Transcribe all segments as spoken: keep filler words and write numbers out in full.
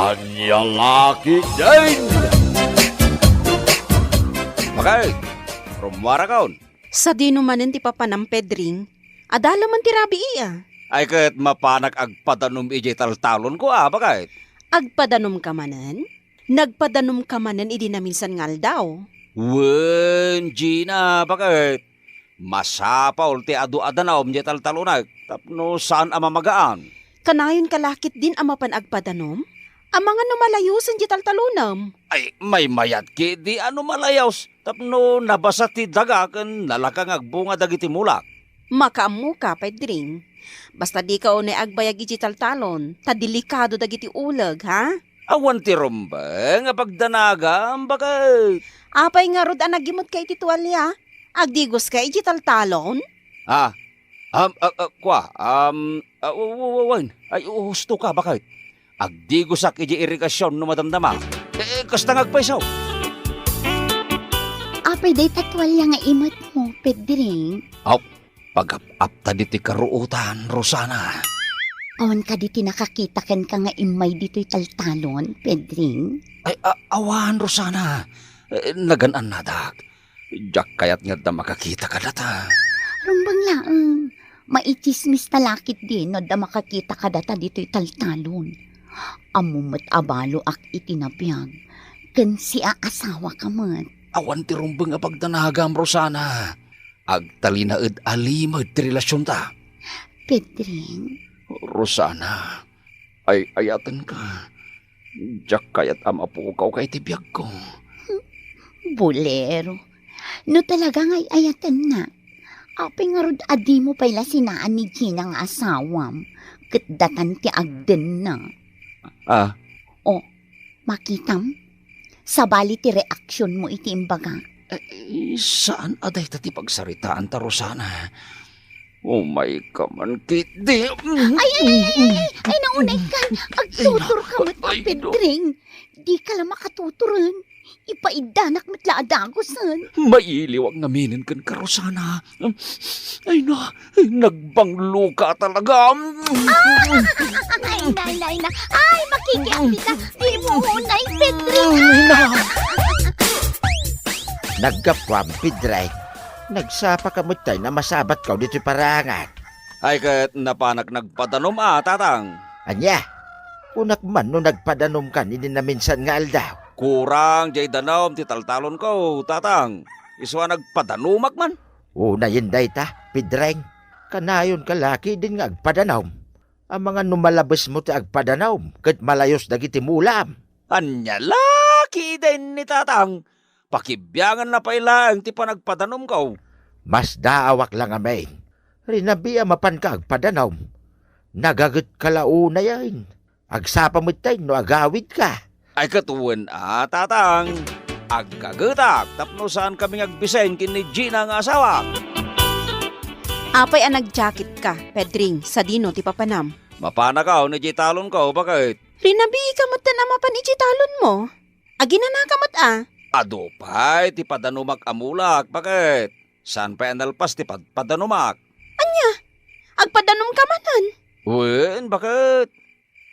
Ania la ketdin? Bakit? Rummuarakon. Sadino manen ti papanam, Pedring? Adala man ti rabii a. Ay, ket mapanak agpadanom idiay taltalonko a, bakit? Agpadanomka manen? Nagpadanomka manen idi naminsan nga aldaw? Wen, Gina, bakit? Masapul ti adu a danom diay taltalonek tapno saan a mamagaan. Kanayonka la ketdin a mapan agpadanom? Amangan no malayosen diay taltalonem. Ay, maymayat ketdi a no malayos tapno nabasa ti daga ken nalaka nga agbunga dagiti mulak. Makaammoka, Pedring. Basta dika unay agbayag idiay taltalon, ta delikado dagiti uleg, ha? Awan ti rumbeng a pagdanagam, bakit? Apay ngarud a nagimutka iti tualia? Agdigoska idiay taltalon? Ah, um, ah, ah, kua, um, ah, wa-, wa-, wa-, wen. Ay, husto ka, bakit? Agdigosak idiay irigasion no madamdama. Eh, kasta nga agpayso. Apay dayta tualia nga imetmo, Pedring? Aw, pagap-apta ditoy karuotan, Rosana. Awan kadi ti nakakita kenka nga immay ditoy taltalon, Pedring? Ay, a-, awan, Rosana. Eh, nagan-annadak. Diak kayat nga adda makakita kadata. Rumbeng laeng. Maitsismis ta la ketdin no adda makakita kadata ditoy taltalon. Ammom met a baloak iti nabiag, ken siaasawaka met. Awan ti rumbeng a pagdanagam, Rosana. Agtalinaed a limed ti relasionta. Pedring. Rosana, ay-ayatenka. Diak kayat a mapukawka iti biagko. Bolero, no talaga nga ay-ayatenna, apay ngarud a dimo pay la sinaan ni Gina nga asawam, ket datan ti agdenna? Ah. O, makitam? Sabali ti reaksionmo iti imbaga. Eh, saan a dayta ti pagsaritaanta, Rosana. Umayka man ketdi. Ay, ay, ay, ay, ay, ay, naunay kan. Agtuturka met, ay, no. Pedring. Dika la makatuturen. Ipaiddanak met la a dagusen. Mailiwak ngamin kenka, Rosana. Ay na, ay, nagbangloka talaga. Ah! Ay na, ay na, ay na. Ay, makikiapita. Di mo unay, Pedring. Ay na. Naggapuam, Pedring. Nagsapaka met tay a masabatko ditoy paraangan. Ay, ket napanak nagpadanom a, Tatang. Ania? Kunak man no nagpadanomkan idi naminsan nga aldaw. Kurang diay danom ti taltalonko, Tatang. Isu a nagpadanomak man. Unayen dayta, Pedring. Kanayonka la ketdin nga agpadanom. Amangan no malabesmo ti agpadanom ket malayos dagiti mulam. Ania la ketdin ni Tatang? Pakibianganna pay laeng ti panagpadanomko. Masdaawak la ngamin. Rinabii a mapanka agpadanom. Nagagetka la unayen. Agsapa met tay no agawidka. Ay, ket wen a, Tatang. Aggagetak tapno saankami nga agbisen ken ni Gina nga asawak. Apay a nagjaketka, Pedring, sadino ti papanam? Mapanakon idiay talonko, bakit? Rinabiika met a mapan idiay talonmo. Aginanaka met a. Adu pay ti padanomak a mulak, bakit? Saan pay a nalpas ti padpadanomak? Ania? Agpadanomka manen? Wen, bakit?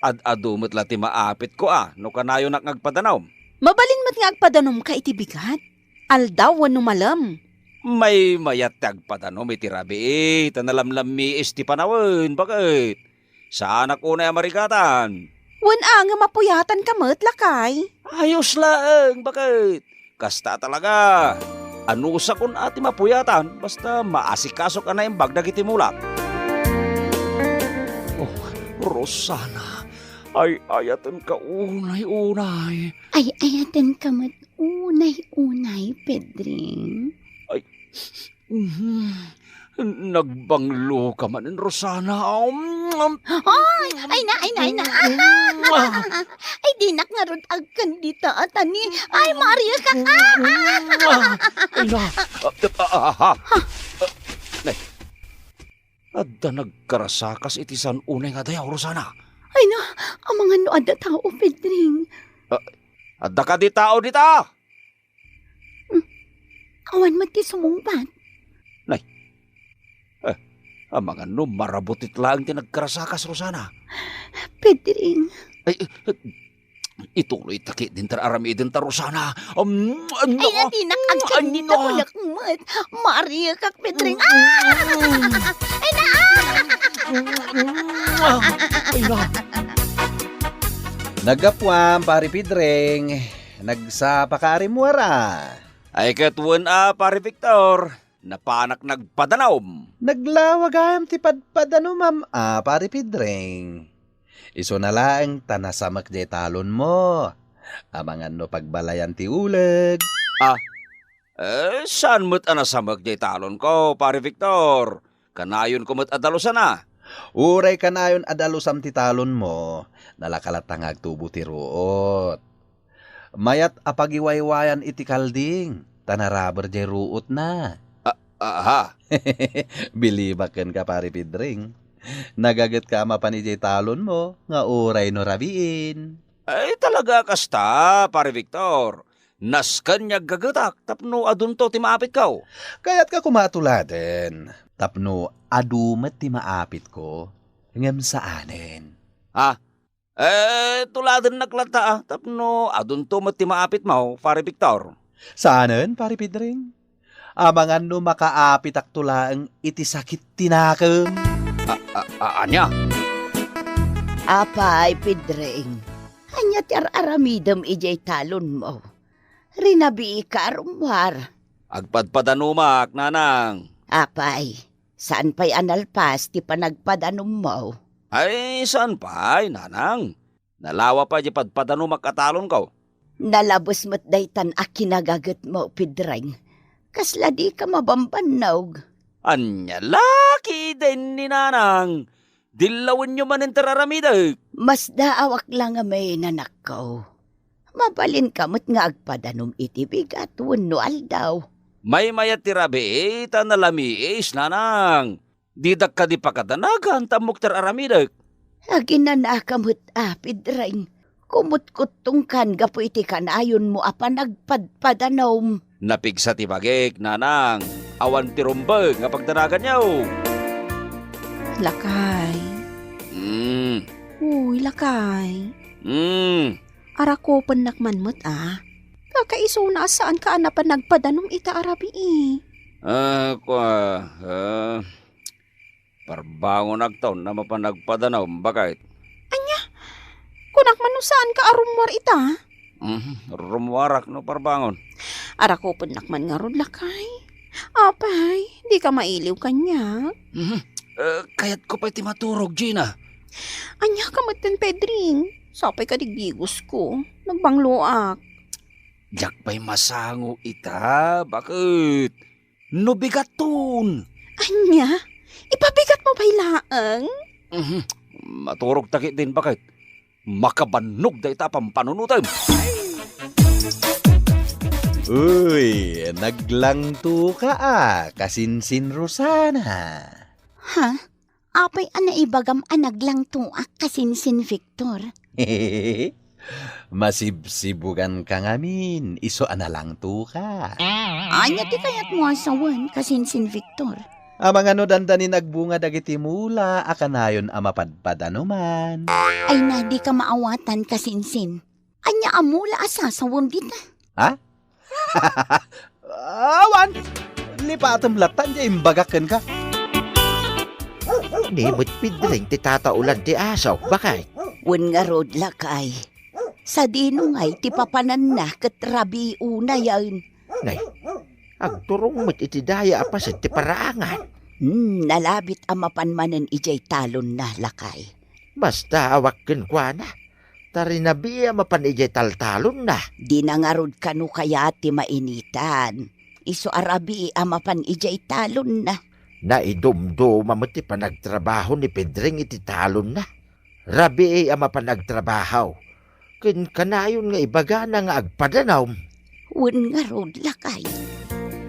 Ad-adu met la ti maapitko a no kanayonak nga agpadanom. Mabalin met nga agpadanomka iti bigat, aldaw wenno malem. Maymayat ti agpadanom iti rabii, ta nalamlammiis ti panawen, bakit? Saanak unay a marigatan. Wen a, ngem mapuyatanka met, lakay. Ayos laeng, bakit? Kasta talaga. Anusakon a ti mapuyatan, basta maasikasok a naimbag dagiti mulak. Oh, Rosana, ay-ayatenka unay-unay. Ay-ayatenka met unay-unay, Pedring. Ay, mhm. Nagbangloka manen, Rosana. Um, Ay, ay na, ay na, ay na. Mm. Ay, dinak ngarud agkan dita, Atani. Ay, Maria ka. Mm. Ay na. Ah, ah, ah, ah. Nay, adda nagkarasakas iti saan unay nga adayo, Rosana. Ay na, amangan no adda tao, Pedring. Ah, adda kadi tao dita? Hmm. Awan met ti sumungbat. Nay. Eh, amangan no marabutit laeng ti nagkarasakas, Rosana. Pedring. Ay, eh, eh, Ituloy ta ketdin ti ar-aramidenta, Rosana. Um, ay, na, dinak agkan dita, kunak met. Mariakak, Pedring. Ah! Ay, na! Ay, na! Naggapuam, Pari Pedring. Nagsapaka a rimmuar a. Ay, ket wen a, Pari Victor. Napanak nagpadanum. Naglawa gayam ti padpadanumam a, Pari Pedring. Isuna laeng ta nasamek diay talonmo. Amangan no pagbalayan ti uleg. Ah, eh, saan met a nasamek diay talonko, Pari Victor? Kanayonko met a dalusana. Uray kanayon a dalusam ti talonmo, nalaka latta nga agtubo ti ruot. Mayat a pagiwaywayan iti kalding, ta naraber diay ruotna. A-, aha? Bilibak kenka, Pari Pedring. Nagagetka a mapan idiay talonmo nga uray no rabiin. Ay, talaga a kasta, Pari Victor. Nasken nga aggagetak tapno adunto ti maapitko. Kayatka koma a tuladen tapno adu met ti maapitko, ngem saanen. Ha? Eh, tuladennak latta, ah, tapno adunto met ti maapitmo, Pari Victor. Saanen, Pari Pedring? Amangan no makaapitakto laeng iti sakit ti nakem. A-, a-, a-, ania? Apay, Pedring, ania ti ar-aramidem idiay talonmo? Rinabiika a rummuar. Agpadpadanumak, nanang. Apay, saan pay a nalpas ti panagpadanummo? Ay, saan pay, nanang. Nalawa pay diay padpadanumak a talonko. Nalabes met daytan a kinagagetmo, Pedring. Kasla dika mabambannog. Ania la ketdin, nanang? Dillawenyo manen ti ar-aramidek. Masdaawak la ngamin, anakko. Mabalinka met nga agpadanum iti bigat wenno aldaw. Maymayat ti rabii ta nalamiis, nanang. Didak kadi pakadanagan ta ammok ti ar-aramidek. Aginanaka met a, Pedring. Kumutkuttongkan gapu iti kanayonmo a panagpadpadanum. Napigsa ti bagik, nanang. Awan ti rumbeng a pagdanaganyo. Lakay. Mm. Uy, lakay. Mm. Arakupennak man met a. Kakaisuna a saanka a napan nagpadanum ita a rabii. Ah, kua, ah, parbangonakto no mapan nagpadanum, baket. Ania? Kunak man no saanka a rummuar ita? Mhm, rummuarak no parbangon. Arakupennak man ngarud, lakay. Apay, dika mailiw kaniak? Mhm. Eh, kayatko pay ti maturog, Gina. Aniaka metten, Pedring? Sapay kadi gigosko. Nagbangloak. Diak pay masango ita, baket? No bigaton. Ania? Ipabigatmo pay laeng? Mhm. Maturogta ketdin, baket. Makabannog dayta a pampanunotem. Uy, naglangtoka a, kasinsin Rosana. Ha? Apay a naibagam a naglangtoak kasinsin Victor? Masibsibuganka ngamin, isu a nalangtoka. Ania ti kayatmo a sawen, kasinsin Victor? Amangan no dandani nagbunga dagiti mula a kanayon a mapadpadanuman. Ay na, dika maawatan, kasinsin. Ania a mula a sasawem dita? Ha? Awan! Lipatem latta diay imbagak kenka. Ni met Pedring ti tataulan ti aso, baket? Wen ngarud, lakay. Sadino ngay ti papananna ket rabii unayen? Nay, agturong met iti daya a paset ti paraangan. Hmm, nalabit a mapan manen idiay talonna, lakay. Masdaawak kenkuana, ta rinabii a mapan idiay taltalonna. Dina ngarud kano kayat ti mainitan. Isu a rabii a mapan idiay talonna. Naidumduma met ti panagtrabaho ni Pedring iti talonna. Rabii a mapan agtrabaho, ken kanayon nga ibagana nga agpadanum. Wen ngarud, lakay.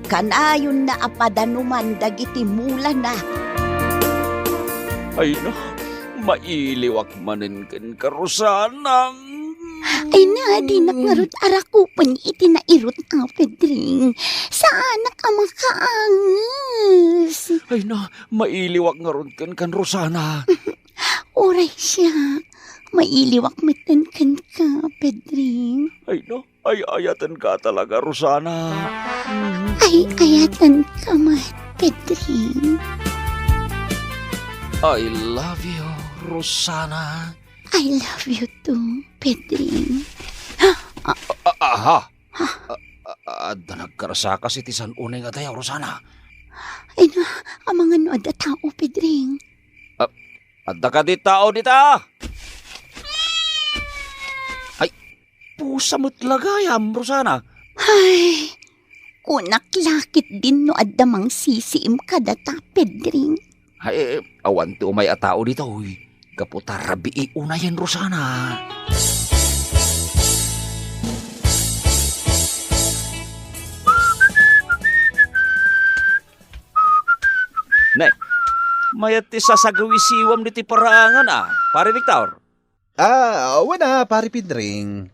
Kanayonna a padanuman dagiti mulana. Ay na, mailiwak manen kenka, Rosana. Ay na, dinak ngarud arakupen iti nairut a Pedring. Saanak a makaanges. Ay na, mailiwak ngarud kenka, Rosana. Uray siak, mailiwak metten kenka, Pedring. Ay, no? Ay-ayatenka talaga, Rosana. Mm. Ay-ayatenka met, Pedring. I love you, Rosana. I love you too, Pedring. Ah, ah, aha. Ah, ah, adda nagkarsakas iti san-unay nga dayaw, Rosana. Ay na, amangan no adda tao, Pedring. Ah, adda kadi tao dita? Ay, pusa met la gayam, Rosana. Ay, kunak la ketdin no adda mangsisiim kadata, Pedring. Ay, eh, awan ti umay a tao ditoy. Gapu ta rabii unayen, Rosana. Ne, mayat ti sasagawisiwam ditoy paraangan, a, Pare Victor? Ah, wen a, Pare Pedring.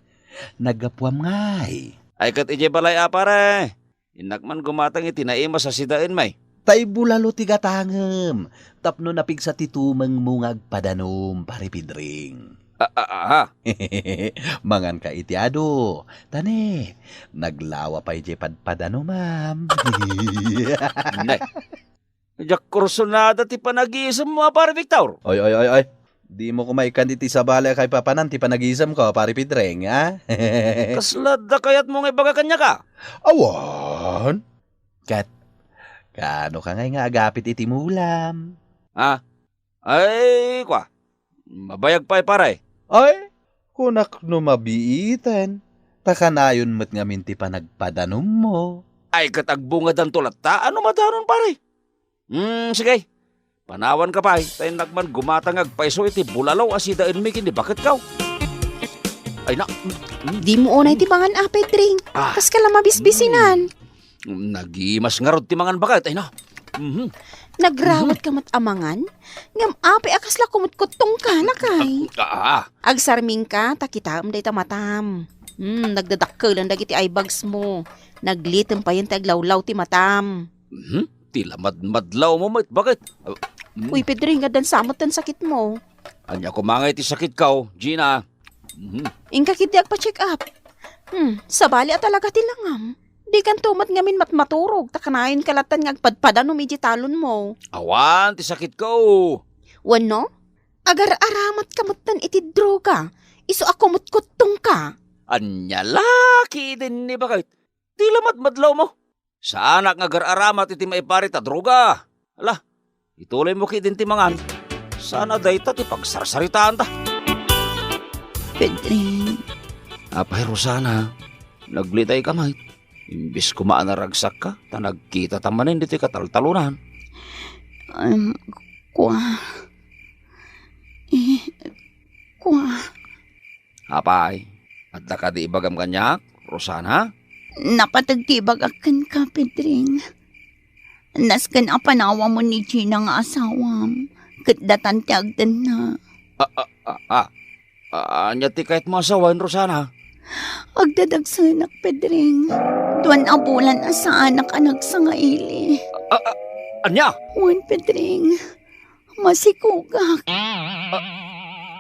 Naggapuam ngay. Ay, ket idiay balay a, pare. Innak man gumatang iti naimas a sidaenmi. Tay bulalo ti gatangem tapno napigsa ti tumengmo nga agpadanom, Pare Pedring. Ah, ah, ah, ah. Manganka iti adu. Ta ne, naglawa pay diay padpadanumam. Ne. Diak kursunada ti panagisemmo a, Pare Victor. Oy, oy, oy, oy. Dimo koma ikkan iti sabali a kaipapanan ti panagisemko, Pare Pedring, a? Kasla adda kayatmo nga ibaga kaniak a? Awan. Ket, kaano ka ngay nga agapit iti mulam? A? Ay, kua. Mabayag pay, pare. Ay, kunak no mabiiten. Ta kanayon met ngamin ti panagpadanummo. Ay, ket agbungadanto latta. Ano madanon, pare? Hmm, sige. Panawanka pay, ta innak man gumatang nga agpayso iti bulalo a sidaenmi ken ni baketko. Ay na, mm, mm. Dimo unay ti mangan, a, Pedring. Ah. Kaska la mabisbisinan. Mm. Nagimas ngarud ti mangan baket, ay na. Mhm. Nagrawat ka met a mangan? Ngem apay a kasla kumutkuttongka, lakay? Ah, ah. Agsarmingka, ta kitaem dayta matam. Hmm, nagdadakkelen dagiti eye bags mo. Naglitem payen ti aglawlaw ti matam. Mhm. Ti lamadmadlaw mo met, baket? Ah, mm. Uy, Pedring, addan sa met ti sakitmo. Ania koma ngay ti sakitko, Gina? Mhm. Inka ketdi agpa-check up. Hmm, sabali a talaga ti langam. Dikanto met ngamin matmaturog, ta kanayonka lattan nga agpadpadanom iti talonmo. Awan ti sakitko. Wenno, agar-aramatka metten iti droga, isu a kumutkuttongka. Ania la ketdin ni baket? Ti lamadmadlaw mo. Saanak nga agar-aramat iti maiparit a droga. Ala, ituloy mo ketdin ti mangan. Saan a dayta ti pagsarsaritaanta. Pedring. Apay, Rosana, naglitay ka met. Imbes koma a naragsakka, ta nagkitata manen ditoy kataltalonan. Em, kua. Eh, kua. Apay, adda kadi ibagam kaniak, Rosana? Napateg ti ibagak kenka, Pedring. Nasken a panawamon ni Gina nga asawam, ket datan ti agdenna. A, a, a, a, a, ania ti kayatmo a sawen, Rosana? Agdadagsenak, Pedring. Duan a bulan a saanak a nagsangaili. A, a, ania? Wen, Pedring. Masikogak.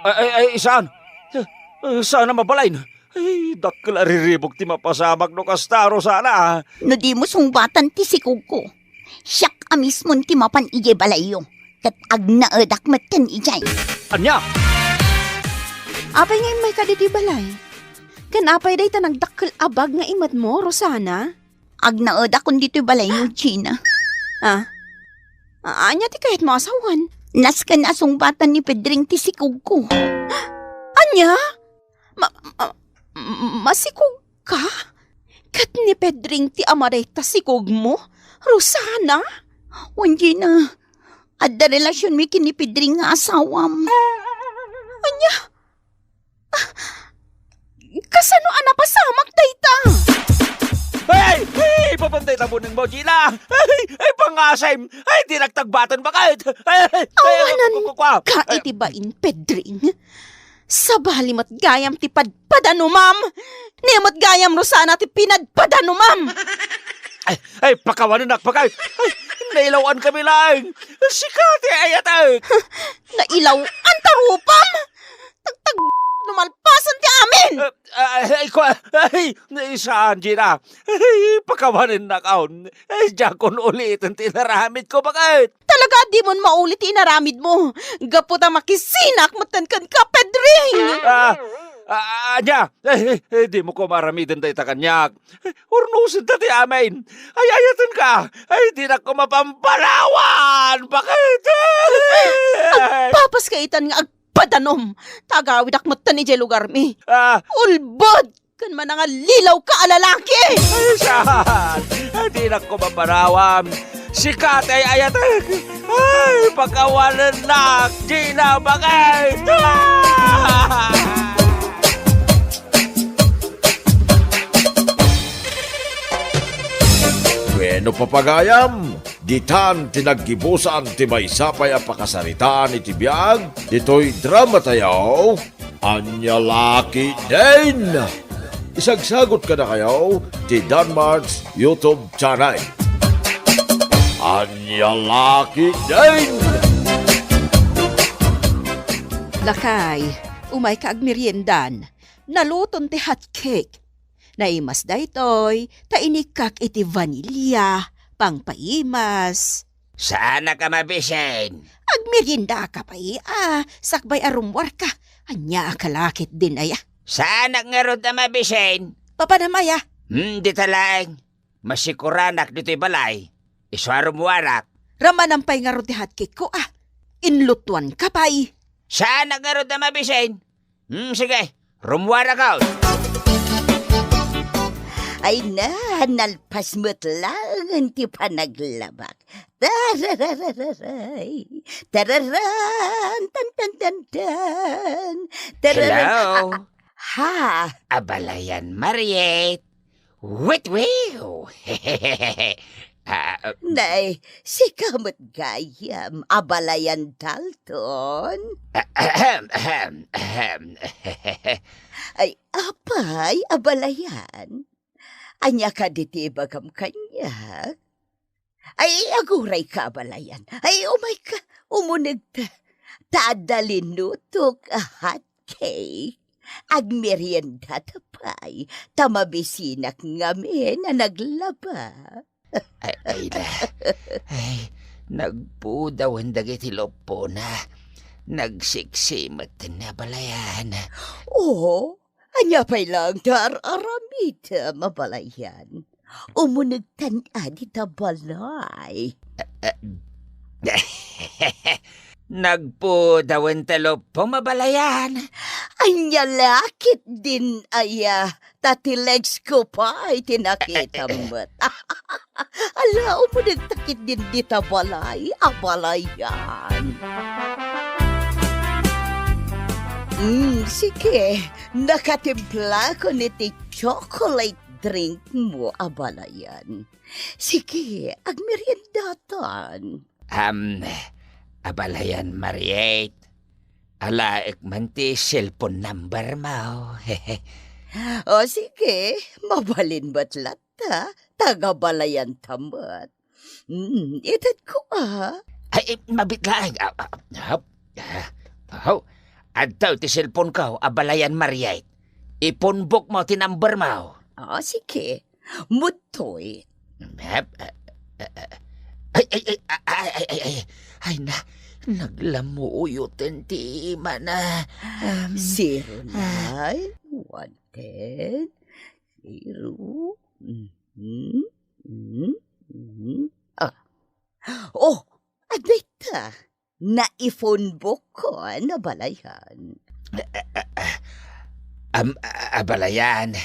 Ay, ay, ay, saan? Eh, saan a mabalin? Ay, dakkel a riribuk ti mapasamak no kasta, Rosana, a. No dimo sungbatan ti sikogko, siak a mismon ti mapan idiay balayyo, ket agnaedak metten idiay. Ania? Apay nga immayka ditoy balay? Ken apay dayta nagdakkel a bag nga imatmo, Rosana? Agnaedakon ditoy balayyo, Gina. Ah? A-, ania ti kayatmo a sawen? Nasken a sungbatan ni Pedring ti sikogko. Ania? Ma-, ma-, masikogka? Ket ni Pedring ti ama dayta sikogmo, Rosana? Wen, Gina, adda relasionmi ken ni Pedring nga asawam. Ania? Ah, kasano a napasamak dayta? Ay! Ay! Ipapantay ta buneng mo, Gina! Ay! Ay, pangasem! Ay, di nagtagbaten, baket! Ay! Ay! Ay! Awanan ku-, ku-, kua! Ka iti bain, Pedring. Sabali met gayam ti padpadanumam! Ni met gayam, Rosana, ti pinadpadanumam! Ay! Ay, pakawanenak, baket! Ay! Nailawan kami laeng! Sika ti ayatek! Nailawan ta rupam? Tagtag-, no malpasen ti amin! Ay, ay, ko, ay, saan, Gina? Ay, pakawanennakon. Ay, diakon uliten ti inaramidko, baket? Talaga, dimon maulit ti inaramidmo. Gapu ta makisinak metten kenka, Pedring! Ah, ah, ania? Ay, ay, ay, dimo koma aramiden dayta kaniak. Urnosenda ti amin. Ay, ayatenka. Ay, dinak koma pampanawan. Baket? Agpapaska itan nga agpadanom. Ta agawidak metten idiay lugarmi. Ah. Ulbod! Ken manangalilawka a lalaki! Ay, saan? Ay, dinak koma panawan. Sika ti ay-ayatek. Ay, pakawanennak, Gina, baket? Ah! Bueno, papagayam, ditan ti naggibusan ti maysa pay a pakasaritaan iti biag ditoy dramatayo, Ania la ketdin! Isagsagot kadakayo ti Danmark's YouTube channel. Ania la ketdin! Lakay, umayka agmeriendan. Naluton ti hot cake. Naimas daytoy, ta inikkak iti vanilya, pangpaimas. Saanak a mabisin. Agmeriendaka pay, a, sakbay a rummuarka. Ania a kalakit din aya? Saanak ngarud a mabisin. Papanam aya? Hmm, dita laeng. Masikuranak ditoy balay. Isu a rummuarak. Ramanan pay ngarud ti hot cake ko, a. Inlutuanka pay. Saanak ngarud a mabisin. Hmm, sige. Rummuarakon. Ay na, nalpas met laeng ti panaglabak. Tarararay. Tararan, tan, tan, tan, tan. Tararan. Hello? A-, ha? Abalayan, Mariet. Witwiw! Ah, ah. Nay, sika met gayam, Abalayan Dalton? Ahem, ahem, ahem. Ay, apay, Abalayan? Ania kadi ti ibagam kaniak? Ay, agurayka, Abalayan. Ay, umayka, umunegta. Ta adda linutok a hot cake. Agmeriendata pay, ta mabisinak ngamin a naglaba. Ay, ay na. Ay, nagpudawen dagiti luppona. Nagsiksimet ni Abalayan. Oo, ania pay laeng ti ar-aramidem, Abalayan? Umunegtan a dita balay. Nagpudawen ti luppom, Abalayan. Ania la ketdin aya, ta ti legs ko pay ti nakitam met. Ala, umunegta ketdin dita balay, Abalayan. Mm, sige, nakatimplakon iti chocolate drink mo, Abalayan. Sige, agmeriendatan. Am, Abalayan, Mariet. Alaek man ti cellphone number mo. O sige, mabalin met latta, taga-Abalayan ta met. Mm, itedko a. Ay, eh, mabit laeng. Ah, ah, hop. Ah, oh. Adtoy ti cellphone ko, Abalayan, Mariet. Ipunbok mo ti number mo. Ah, sige. Mudtoy. Mep, eh, eh, eh. Ay, ay, ay, ay, ay, ay, ay. Ay na, naglamuyo ten ti imana. Um, Zero nine, one ten, zero. Mhm, mhm, mhm. Ah. Oh, adda ita. Naipunbokon, Abalayan. Am, a-, Abalayan.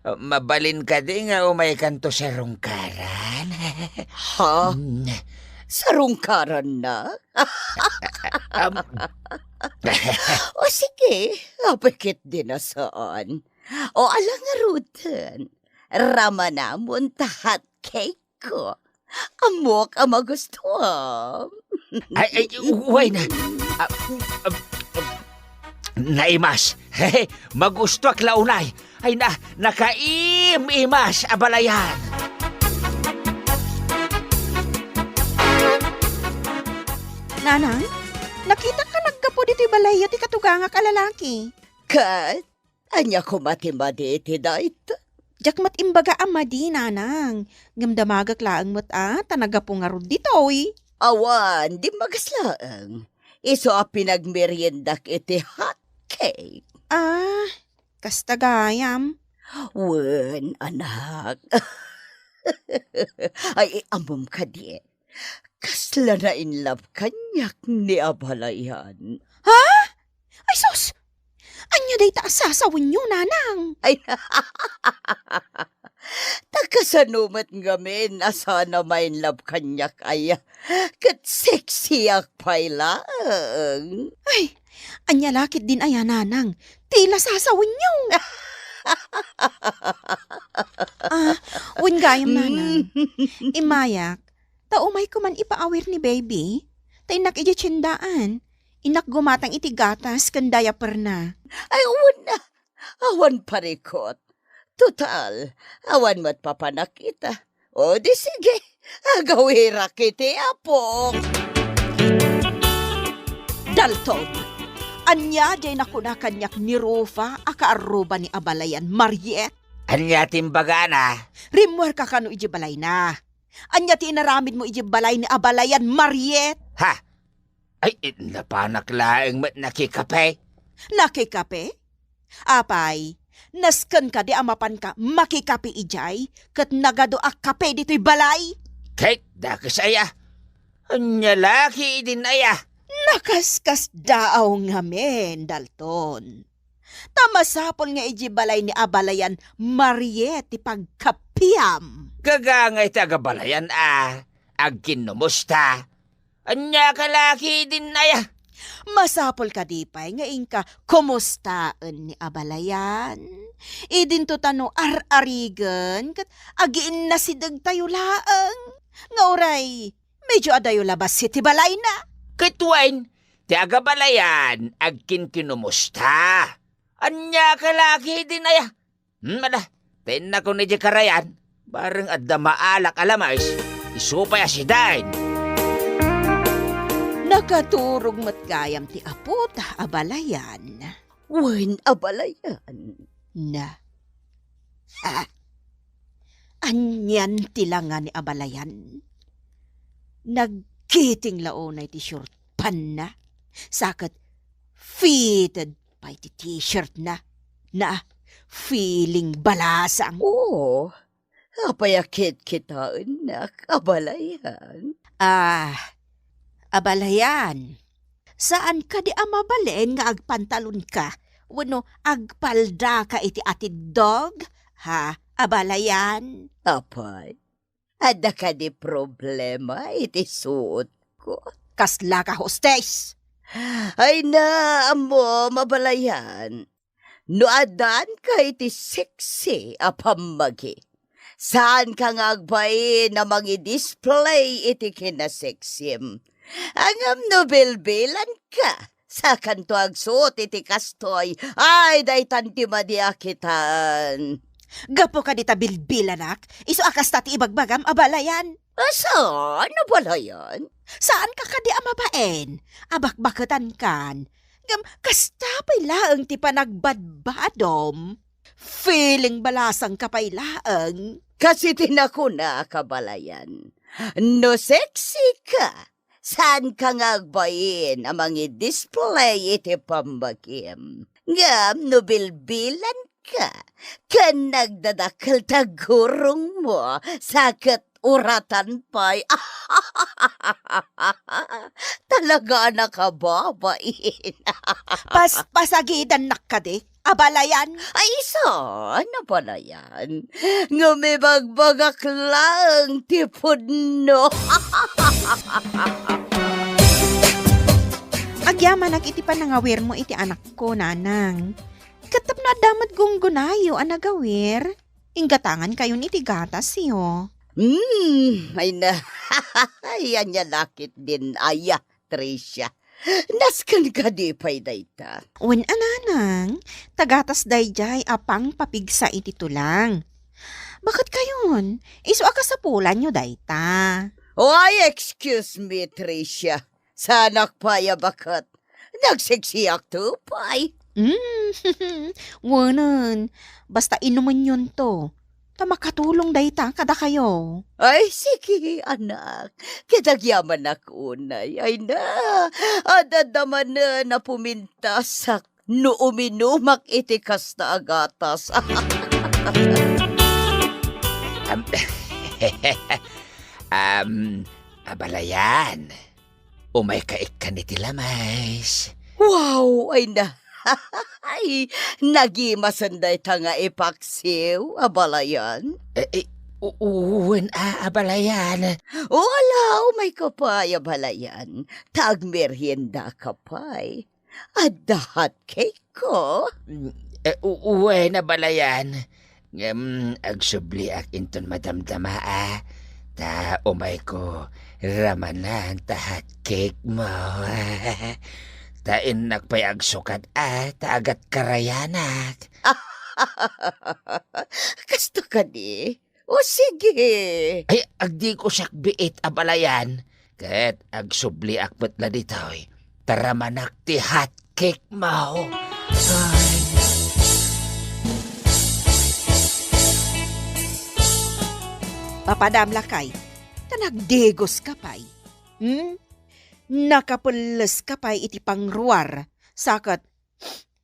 Mabalin kadi nga umaykanto sarungkaran? Ha? Mm. Sarungkaran na? Am. O sige, apay ketdin a saan. O ala ngaruden, ramanamon ta hot cake ko. Ammok a magustuam. Ay, ay, uway na. Ah, ah, ah, naimas. Magustuak la unay. Ay na, nakaim-imas, Abalayan. Nanang, nakitak a naggapu ditoy balayyo ti katugangak a lalaki. Ket? Ania koma ti madi iti dayta? Diak met imbaga a madi, nanang. Ngem damagek laeng met a, ta naggapu ngarud ditoy. Awan, dimmagas laeng. Isu a pinagmeriendak iti hot cake. Ah, kasta gayam. Wen, anak. Ay, ammom kadi. Kasla na-in love kaniak ni abalayan. Ha? Ay sus! Ania dayta a sasawenyo, nanang? Ay, ta kasano met ngamin a saan a ma-in love kaniak aya? Ket sexyak pay laeng. Ay, ania la ketdin aya, nanang? Ti la sasawenyo. Ah, wen gayam, nanang. Immayak, ta umayko man ipaawir ni baby. Ta innak idiay tiendaan. Innak gumatang iti gatas ken diaperna. Ay, wen a. Awan parikot. Total, awan met papanak ita. O di sige, agawirak iti apok. Dalton, ania diay nakuna kaniak ni Rufa a kaarruba ni abalayan, Mariet? Ania ti imbagana? Rimmuarka kano idiay balayna? Ania ti inaramidmo idiay balay ni abalayan, Mariet? Ha? Ay, napanak laeng met nakikape. Nakikape? Apay, nasken kadi a mapanka makikape idiay, ket nagadu a kape ditoy balay? Ket dakes aya? Ania la ketdin aya? Nakaskasdaaw ngamin, Dalton. Ta masapul nga idiay balay ni abalayan, Mariet, ti pagkapiam. Gagangay ti agabalayan a agkinnumusta. Ania ka la ketdin aya? Masapul kadi pay nga inka kumustaen ni abalayan? Idinto ta no ar-arigen ket agiinnasidegtayo laeng. Nga uray, medio adayo labas iti balayna. Ket wen, ti agabalayan agkinkinumusta. Ania ka la ketdin aya? Hmm, ala, ta innakon idiay karayan, bareng adda maalak a lames, isu pay a sidaen. Nakaturog met gayam ti apota, abalayan. Wen, abalayan. Na. Ha? Anian ti langa ni abalayan? Nagkiting la unay ti short panna? Sa ket fitted pay ti t-shirtna. Na, feeling balasang. Oo. Apay a kitkitaennak, abalayan? Ah, abalayan. Saan kadi a mabalin nga agpantalonka wenno agpaldaka iti atiddog? Ha, abalayan? Apay, adda kadi problema iti suotko? Kasla ka, hostes! Ay na, ammom, abalayan. No addanka iti sexy a pammagi, saanka nga agbain a mangi-display iti kinasexim. Ngem no bilbilanka, sakanto agsuot iti kastoy. Ay, daytan ti madi a kitan. Gapu kadi ta bilbilanak, isu a kasta ti ibagbagam, abalayan. Saan, abalayan? Saanka kadi a mabain a bakbaketankan? Ngem kasta pay laeng ti panagbadbadom. Feeling balasangka pay laeng. Kas iti nakunak, abalayan. No sexy ka, saanka nga agbain a mangi-display iti pammagim. Ngem no bilbilanka, ken nagdadakkel ti aggurongmo, sa ket uratan pay. Talaga a nakababain. Pas-, pasagidannak kadi, abalayan? Ay, saan, abalayan? Ngem ibagbagak laeng ti pudno. Agyamanak iti panangawirmo iti anakko, nanang. Ket tapno adda met gunggonayo a nagawir, inggatangankayon iti gatasyo. Hmm, ay na. Ay, ania la ketdin aya, Tricia. Nasken kadi pay dayta? Wen a, nanang, ta gatas daydiay a pangpapigsa iti tulang. Baket kayon, isu a kasapulanyo dayta. Why, excuse me, Tricia. Saanak pay a baket. Nagseksiak to pay. Mm, Wenen, basta inumenyonto, ta makatulong dayta kadakayo. Ay, sige, anak. Ket agyamanak unay. Ay na, adda manen a pumintasak no uminumak iti kasta a gatas. Am, am, abalayan. Umayka ikkan iti lames. Wow! Ay na. Ay, nagimasen dayta nga ipaksiw, abalayan. Eh, eh, u-, u-, wen a, abalayan. O, ala, umayka pay, abalayan. Ta agmeriendaka pay. Adda hot cake ko. Mm, eh, u-, uwen, abalayan. Ngem agsubliak inton madamdama a, ta umayko ramanan ta hot cake mo. Ta innak pay agsukat a, ta agat karayanak. Kasto kadi? O sige. Ay, agdiko siak biit, abalayan. Ket agsubliak met la ditoy. Ta ramanak ti hot cake mo. Ay. Papadam lakay, ta nagdigos ka pay. Hmm? Nakapelles ka pay iti pangruar, saket,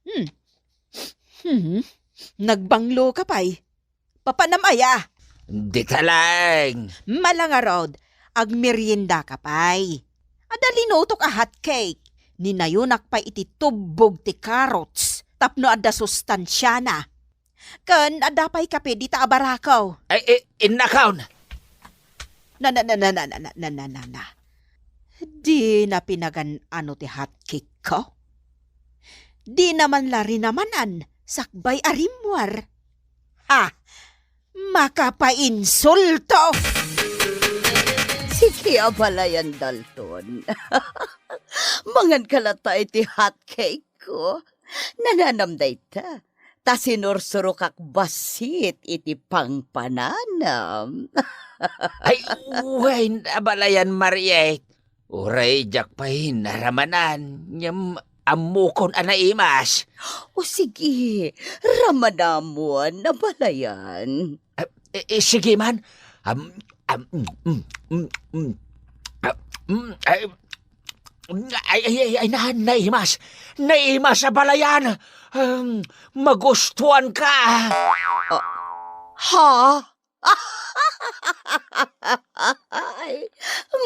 hmm, hmm, nagbanglo ka pay. Papanam aya? Dita laeng. Mala ngarud, agmerienda ka pay. Adda linutok a hot cake. Ninayonak pay iti tubbog ti carrots tapno adda sustansiana. Ken adda pay kape dita a barako. Ay, eh, innakon. Na, na, na, na, na, na, na, na, na, na. Dina pinagan-ano ti hot cake ko? Dina man la rinamanan sakbay a rimmuar. Ha! Makapainsulto! Sige, abalayan, Dalton. Mangan ka latta iti hot cake ko. Nananam dayta. Ta sinursurokak bassit iti pangpananam. Ay, wen, abalayan, Mariet. Uray diak pay naramanan, ngem ammokon a naimas. O sige, ramanamon, abalayan. Ah, eh, eh, sige man. Am, am, mm, mm, mm, mm. Ah, mm, ay, ay, ay, ay, na, naimas. Naimas, abalayan. Um, magustuhan ka. Ah, ha? Ay,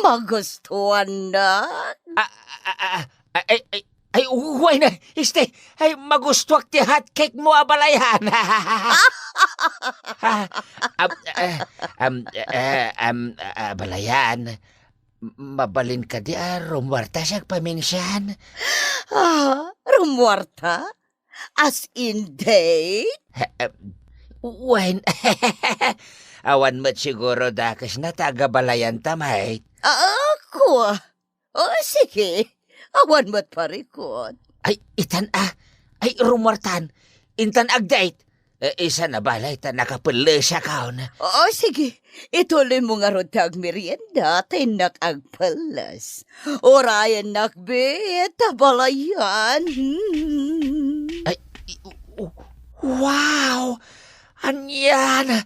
magustuhan na. Ah, ah, ah, ah, ay, ay, ay, uway na, este, ay, magustuak ti hot cake mo, abalayan. Ah, am, eh, am, eh, am, ah, abalayan, m-, mabalin kadi a rumuarta siak paminsan? Ah, rumuarta? As in date? Eh, eh, wen, awan met siguro dakesna ta agabalayanta met. Ah, ako? O, sige. Awan met parikut. Ay, itan a. Ay, rumuartan. Intan agdate. Eh, isan a balay ta nakapellesakon. O, sige. Ituloy mo ngarud ti agmerienda, ta innak agpelles. Urayennak bet, abalayan. Hmm. Ay, i-, u-, u-, wow! Anian?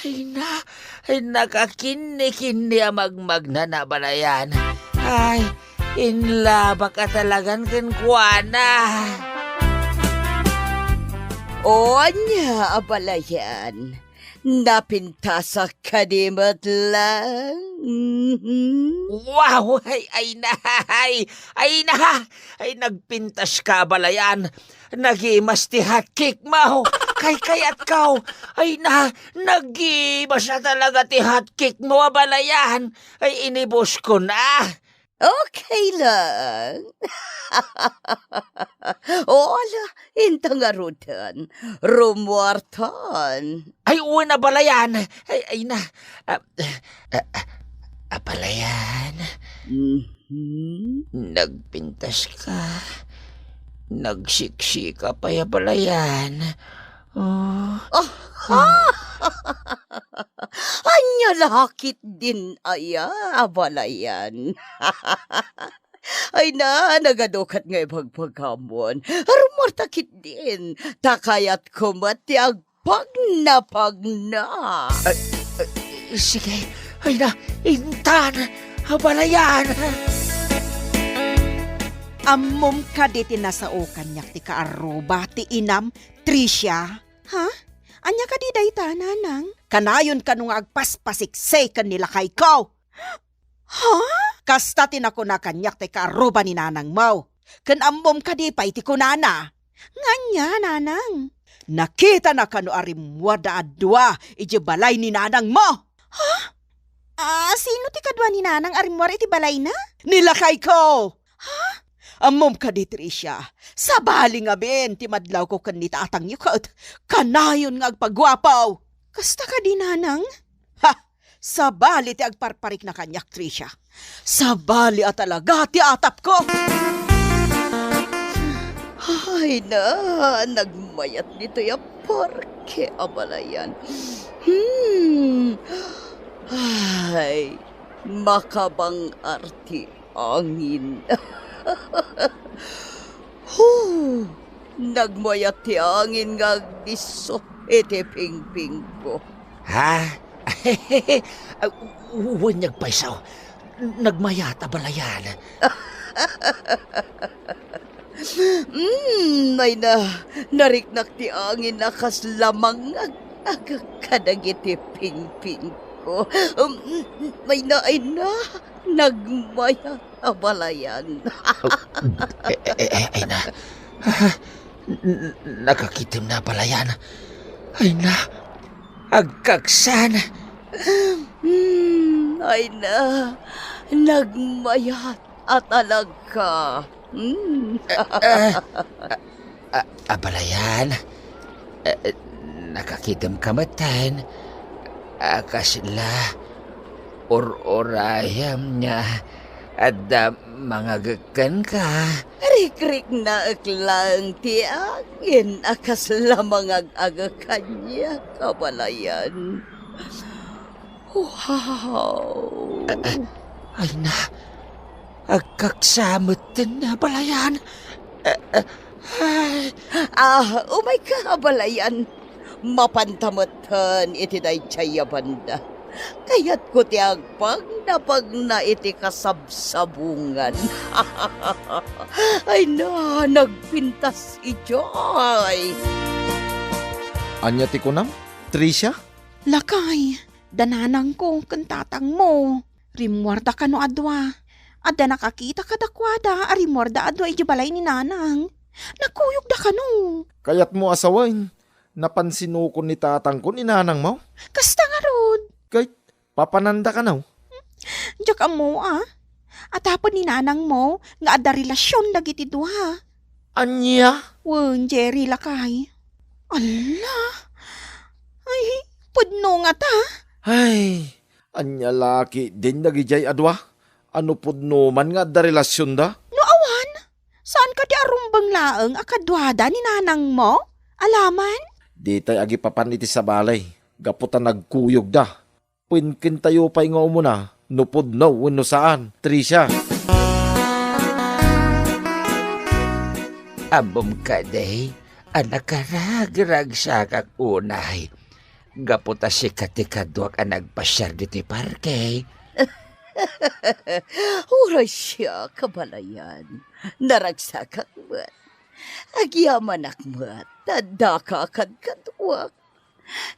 Ay na, ay nakakinni-kinni a magmagna, abalayan. Ay, inlabak a talagan kenkuana. O, ania, abalayan? Napintasak kadi met lang? Mhm. Wow! Ay, ay na, ay, ay na, ay nagpintas ka, abalayan. Nagimas ti hot cake mo. Kaykayatko. Ay na, nagimas a talaga ti hot cake mo, abalayan. Ay, inibus ko na. Okay lang. O, ala, inta ngaruden. Rumuartan. Ay, wen, abalayan. Ay, ay na. Ah, ah, ah, abalayan. Mhm. Nagpintas ka. Nagsiksika pay, abalayan. Oh. Oh. Ania la ketdin aya, abalayan? Ay na, nagadu ket nga ibagbagamon. Rummuarta ketdin, ta kayatko met ti agpagnapagna. Ay, ay, sige. Ay na, intan, abalayan. Ammom kadi ti nasao kaniak ti kaarruba ti inam, Tricia? Ha? Ania kadi dayta, nanang? Kanayon kano nga agpaspasiksi ken ni lakayko? Ha? Kasta ti nakuna kaniak ti kaarruba ni nanangmo. Ken ammom kadi pay ti kunana? Nga ania, nanang? Nakitana kano a rimmuarda a dua idiay balay ni nanangmo. Ha? Ah, sino ti kadua ni nanang a rimmuar iti balayna? Ni lakayko! Ha? Ammom kadi, Tricia, sabali ngamin ti madlawko ken ni tatangyo ket kanayon nga agpaguapo. Kasta kadi, nanang? Ha! Sabali ti agparparikna kaniak, Tricia. Sabali a talaga ti atapko. Ay na, nagmayat ditoy a parke, abalayan. Hmm. Ay, makabang-ar ti angin. Huh! Nagmayat ti angin nga agdisso iti pingpingko. Ha? Ah, wen, agpayso. Nagmayat, abalayan. Mm, ay na, nariknak ti angin a kasla mangag-agek kadagiti pingpingko. Mm, ay na, ay na, nagmayat, abalayan. Oh, eh, eh, eh, ay na. Ah, n-, n-, nakakitem na, abalayan. Ay na, agkaksan. Hmm, ay na, nagmayat a talaga. Hmm. Ah, ah, ah, abalayan. Eh, eh, nakakitem ka metten. Ah, kasla, ur-urayam nga adda mangagek kenka. Rikriknaek laeng ti angin a kasla mangag-agek kaniak, abalayan. Wow! Ah, ah, ay na, agkaksa metten, abalayan. Ah, ah, ay. Ah, umayka, abalayan. Mapanta metten iti daydiay a banda. Kayatko ti agpagnapagna iti kasabsabungan. Ay na, nagpintas idiay. Ania ti kunam, Tricia? Lakay, da nanangko ken tatangmo. Rimmuarda kano a dua. Adda nakakita kadakuada a rimmuarda a dua idiay balay ni nanang. Nagkuyogda kano. Kayatmo a sawen, napansinokon ni tatangko ni nanangmo? Kasta ngarud. Ket papananda kano? Diak ammo a. Atapon ni nanangmo nga adda relasion dagiti dua. Ania? Wen, Jerry, lakay. Alla! Ay, pudno ngata. Ay, ania la ketdin dagidiay a dua? A no pudno man nga adda relasionda? No awan, saan kadi a rumbeng laeng a kaduada ni nanangmo? Alaman? Ditay agipapan iti sabali, gapu ta nagkuyogda. Wen, kentayo pay nga umuna no pudno wenno saan, Tricia. Ammom kadi a nakaragragsakak unay, gapu ta sika ti kaduak a nagpasiar ditoy parke. Uray siak, abalayan. Naragsakak met. Agyamanak met ta addaka kadkaduak.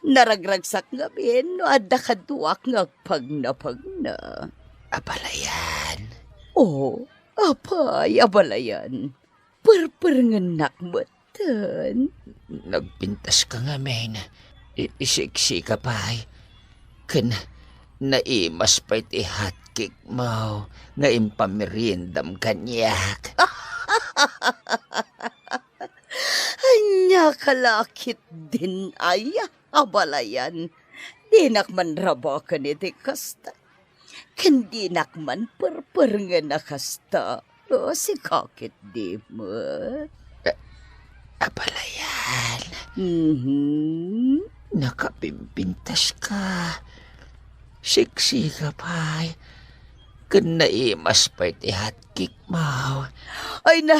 Naragragsak ngamin no adda kaduak nga agpagnapagna. Abalayan. O, apay, abalayan. Perperengennak metten. Nagpintaska ngamin. I-, isiksika pay. Ken naimas pay ti hotcake mo nga impameriendam kaniak. Ania ka la ketdin aya, abalayan? Dinak man rabaken iti kasta. Ken dinak man perperengen a kasta. O, sika ketdi met. A-, abalayan. Mhm. Nakapimpintaska. Siksika pay. Ken naimas pay ti hotcake mo. Ay na.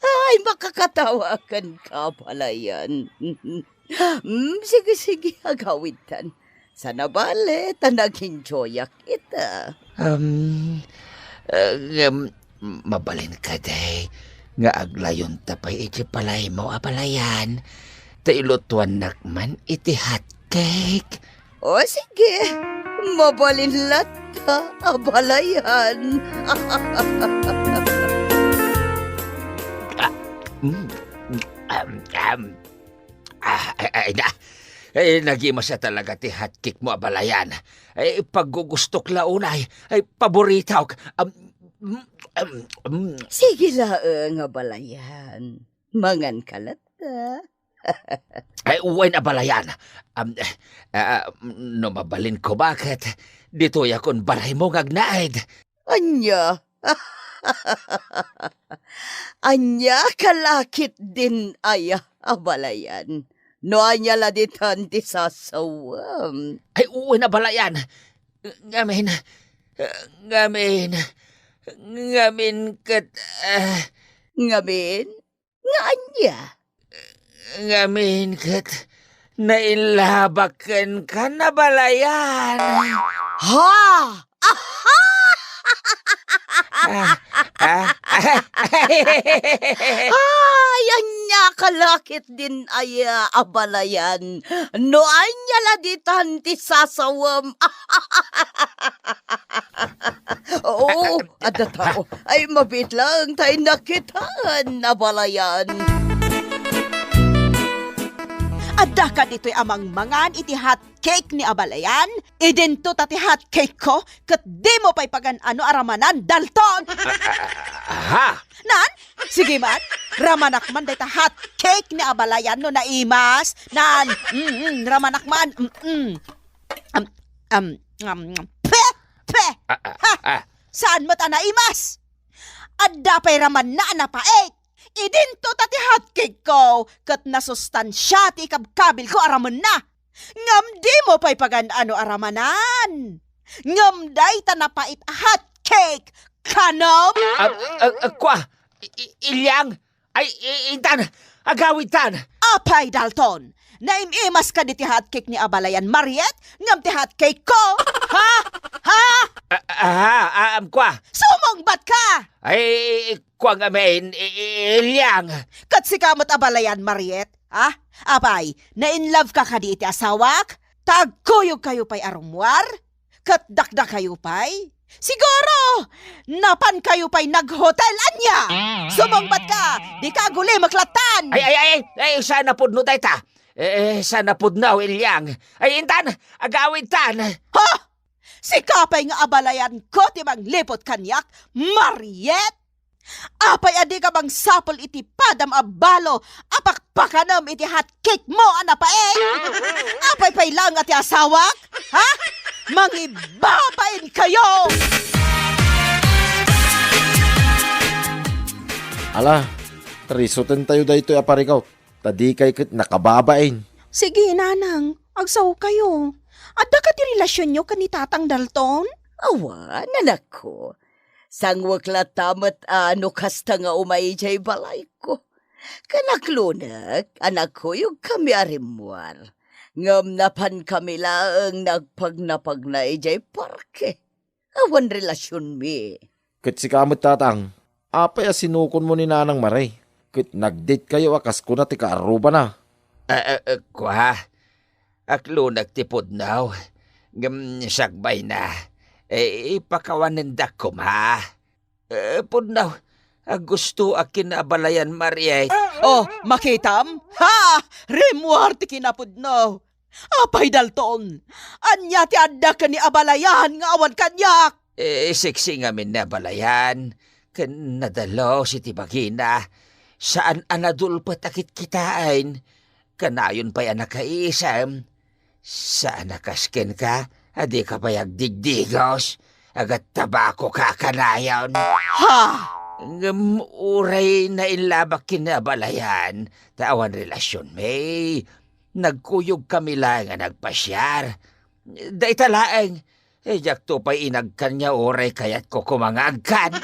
Ay, makakatawa kenka, Abalayan. Mm, sige, sige, agawidtan. Saan a bale, ta nag-enjoyak ita. Um, uh, um, mabalin kadi nga aglayonta pay iti balaymo, Abalayan. Ta ilutuannak man iti hotcake. O, sige. Mabalin latta, Abalayan. Ah, mm, mm, am, am. Ah, ay, ay, na. Eh, nagimasa talaga ti hotcake mo, Abalayan. Eh, paggugustok la unay. Ay, paboritok. Am, mm, am, mm. Sige laeng, Abalayan. Mangan ka latta. Ay, uwayen, Abalayan. Am, eh, ah, no mabalin ko, baket ditoy akon balaymo nga agnaed. Ania? Ania ka la ketdin aya, Abalayan? No ania la ditan ti sasawem? Ay, uwayen, Abalayan. Ngamin, ngamin, ngamin ket, ah, Ngamin? Nga ania? Ngamin ket nailabak kenka, Abalayan. Ha? Aha! Ah, ah, ah. Ay, ania ka la ketdin aya, Abalayan? No ania la ditan ti sasawem? Oo, adda tao. Ay, mabiit laeng ta innak kitaan, Abalayan. Adda kaditoy a mangmangan iti hot cake ni Abalayan? Idinto ta ti hot cake ko, ket dimo pay pagan-ano a ramanan, Dalton! Ah, ah, ah, aha? Nan? Sige man, ramanak man dayta hot cake ni Abalayan no naimas. Nan, mm, mm, ramanak man. Mm, mm. Am, am, am, pe, pe! Ah, ah, Ha! ah. Saan met a naimas? Adda pay ramanna a napait. Idinto ta ti hot cake ko, ket nasustansia ti ikabkabil ko a ramenna. Ngem dimo pay pagan-ano a ramanan. Ngem dayta napait a hot cake, kanem? Ah, ah, ah, kua, I-, I-, Ilyang, ay, i-, intan, agawidtan. Apay, Dalton, naim-imas kadi ti hot cake ni Abalayan, Mariet, ngem ti hot cake ko? Ha? Ha? Ah, ah, ah, ah, kua. Sumungbat ka! Ay, kua ngamin, i-, i-, Ilyang. Ket sika met, Abalayan, Mariet, ha? Apay, na-in love ka kadi iti asawak? Ta agkuyog kayo pay a rummuar? Ket dakdakayo pay? Siguro, napan kayo pay naghotel, ania? Sumungbat ka, di ka agulimek lattan! Ay, ay, ay, ay, saan a pudno dayta? Eh, eh, saan a pudno, Ilyang? Ay, intan, agawidtan. Ha? Sika pay nga Abalayan ko ti mangliput kaniak, Mariet? Apay a dika mangsapul iti padam a balo a pakpakanem iti hot cake mo a napait? Apay pay laeng a ti asawak? Ha? Mangibabain kayo! Ala, trisuten tayo daytoy a parikaw, ta dikay ket nakababain. Sige, nanang, agsaokayo. Adda kadi relasionyo ken ni Tatang Dalton? Awan, anakko. Sangwek latta met a no kasta nga umay idiay balayko. Ken aklonek a nagkuyogkami a rimmuar. Ngem napankami laeng nagpagnapagna idiay parke. Awan relasionmi. Ket sika met, Tatang, apay a sinukonmo ni Nanang Mare? Ket nag-date kayo a kas kuna ti kaarrubana. Eh, eh, eh, kua, aklonek ti pudno. Ngem sakbayna, eh, ipakawanendak koma. Eh, pudno, agustoak ken ni Abalayan, Mariet. Oh, makitam? Ha! Rimmuar ti kinapudno. Apay, Dalton, ania ti adda ken ni Abalayan nga awan kaniak? Eh, seksi ngamin ni Abalayan, ken nadalus iti bagina. Saan a nadulpet a kitkitaen. Kanayon pay a nakaiisem. Saan a kas kenka a dika pay agdigdigos, agattabako ka kanayon. Ha? Ngem uray nailabak ken ni Abalayan, ta awan relasionmi. Nagkuyogkami laeng a nagpasiar. Dayta laeng, eh, diakto pay inagkan nga uray kayatko koma nga agkan.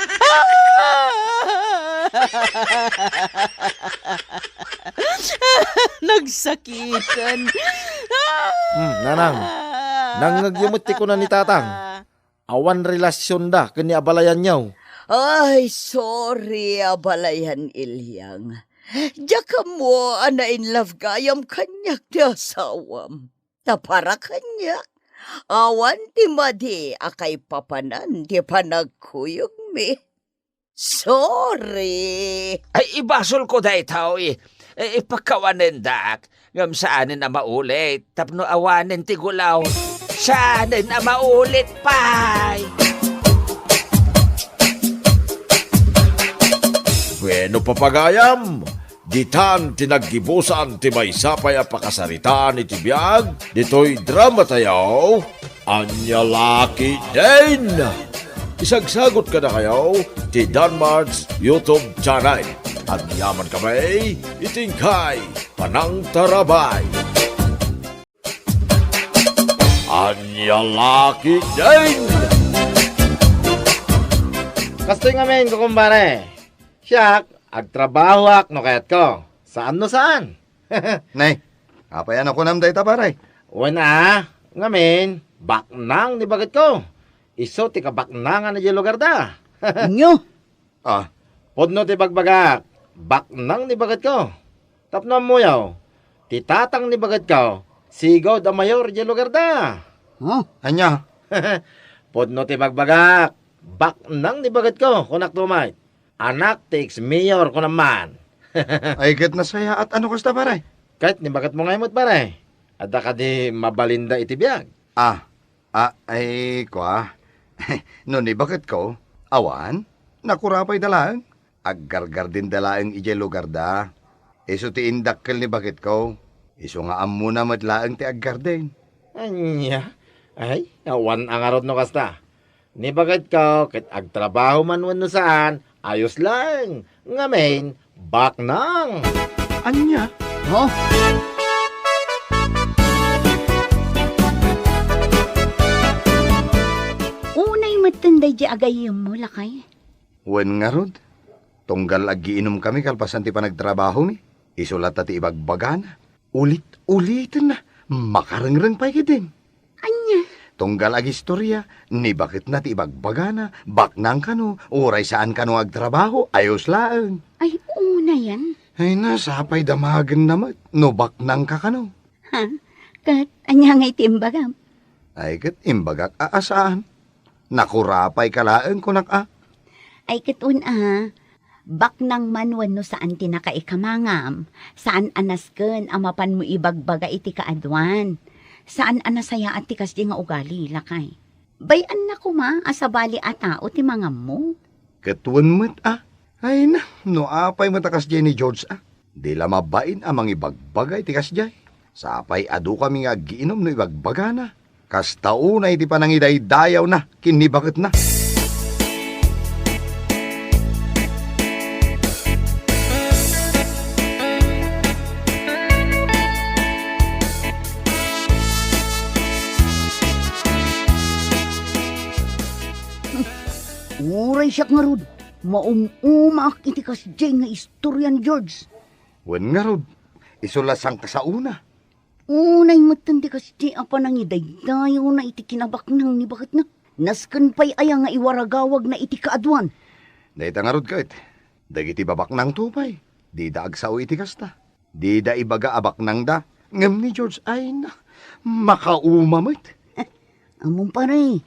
Nagsakitan. Hmm, nanang, nangngegyo met ti kuna ni tatang. Awan relasionda ken ni abalayanyo. Ay, sorry, abalayan, Ilyang. Diak ammo a na-in love gayam kaniak ti asawam. Ta para kaniak, awan ti madi a kaipapanan ti panagkuyogmi. Sorry. Ay, ibasolko daytoy. Eh, ipakawanendak. Ngem saanen a maulit tapno awanen ti gulaw. Saanen a maulit pay. Bueno, papagayam, ditan ti naggibusan ti maysa pay a pakasaritaan iti biag ditoy dramatayo. Ania la ketdin! Isagsagot kadakayo ti Danmart's YouTube channel. Agyaman kami iti inkay panangtarabay. Ania la ketdin! Kastoy ngamin, kukumpare. Siak, agtrabahoak no kayatko. Saan no saan. Nay, apay a nakunam dayta, pare? Wen a, ngamin, baknang ni baketko. Isu ti kabaknangan idiay lugarda. Nyo? Ah, pudno ti bagbagak, baknang ni baketko. Tapno ammoyo, ti tatang ni baketko, sigud a mayor idiay lugarda. Huh? Ania? Pudno ti bagbagak, baknang ni baketko, kunak tumay. Anak ti ex-mayor, kunam man. Ay, ket nasayaat a no kasta, pare. Ket ni baketmo ngay met, pare. Adda kadi mabalinda iti biag? Ah, ah, ay, kua. No ni baketko, awan, nakurapayda laeng. Aggargardinda laeng idiay lugarda. Isu ti indakkel ni baketko. Isu nga ammona met laeng ti aggardin. Ania? Ay, awan a ngarud no kasta. Ni baketko ket agtrabaho man wenno saan, ayos laeng. Ngamin, baknang. Ania? Huh? Unay metten daydi agayyemmo, lakay. Wen ngarud, tunggal aggiinumkami kalpasan ti panagtrabahomi, isu latta ti ibagbagana. Ulit-ulitenna, makarengreng pay ketdin. Ania? Tunggal agistoria, ni baketna ti ibagbagana, baknang kano, uray saan kano nga agtrabaho, ayos laeng. Ay, unayan. Ay na, sapay damagenna met, no baknang ka kano. Ha? Ket ania ngay ti imbagam? Ay, ket imbagak a, a saan. Nakurapay ka laeng, kunak a. Ay, ket wen a, baknang man wenno saan ti nakaikamangam, saan a nasken a mapanmo ibagbaga iti kaaduan. Saan a nasayaat ti kasdi nga ugali, lakay. Bay-anna koma a sabali a tao ti mangammo. Ket wen met a. Ay na, no apay met a kasdiay ni George a. Di la mabain a mangibagbaga iti kasdiay. Sapay adu kami nga aggiinum no ibagbagana. Kasta unay ti panangidaydayawna ken ni baketna. Uray siak ngarud, maum-umaak iti kasdiay nga istorya ni George. Wen ngarud, isu la sangkasaona. Unay metten ti kasdi a panangidaydayawna iti kinabaknang ni baketna. Nasken pay aya nga iwaragawagna iti kaaduan? Dayta ngarud ket, dagiti babaknangto pay, dida agsao iti kasta. Dida ibaga a baknangda, ngem ni George, ay na, makauma met. Ammom, pare,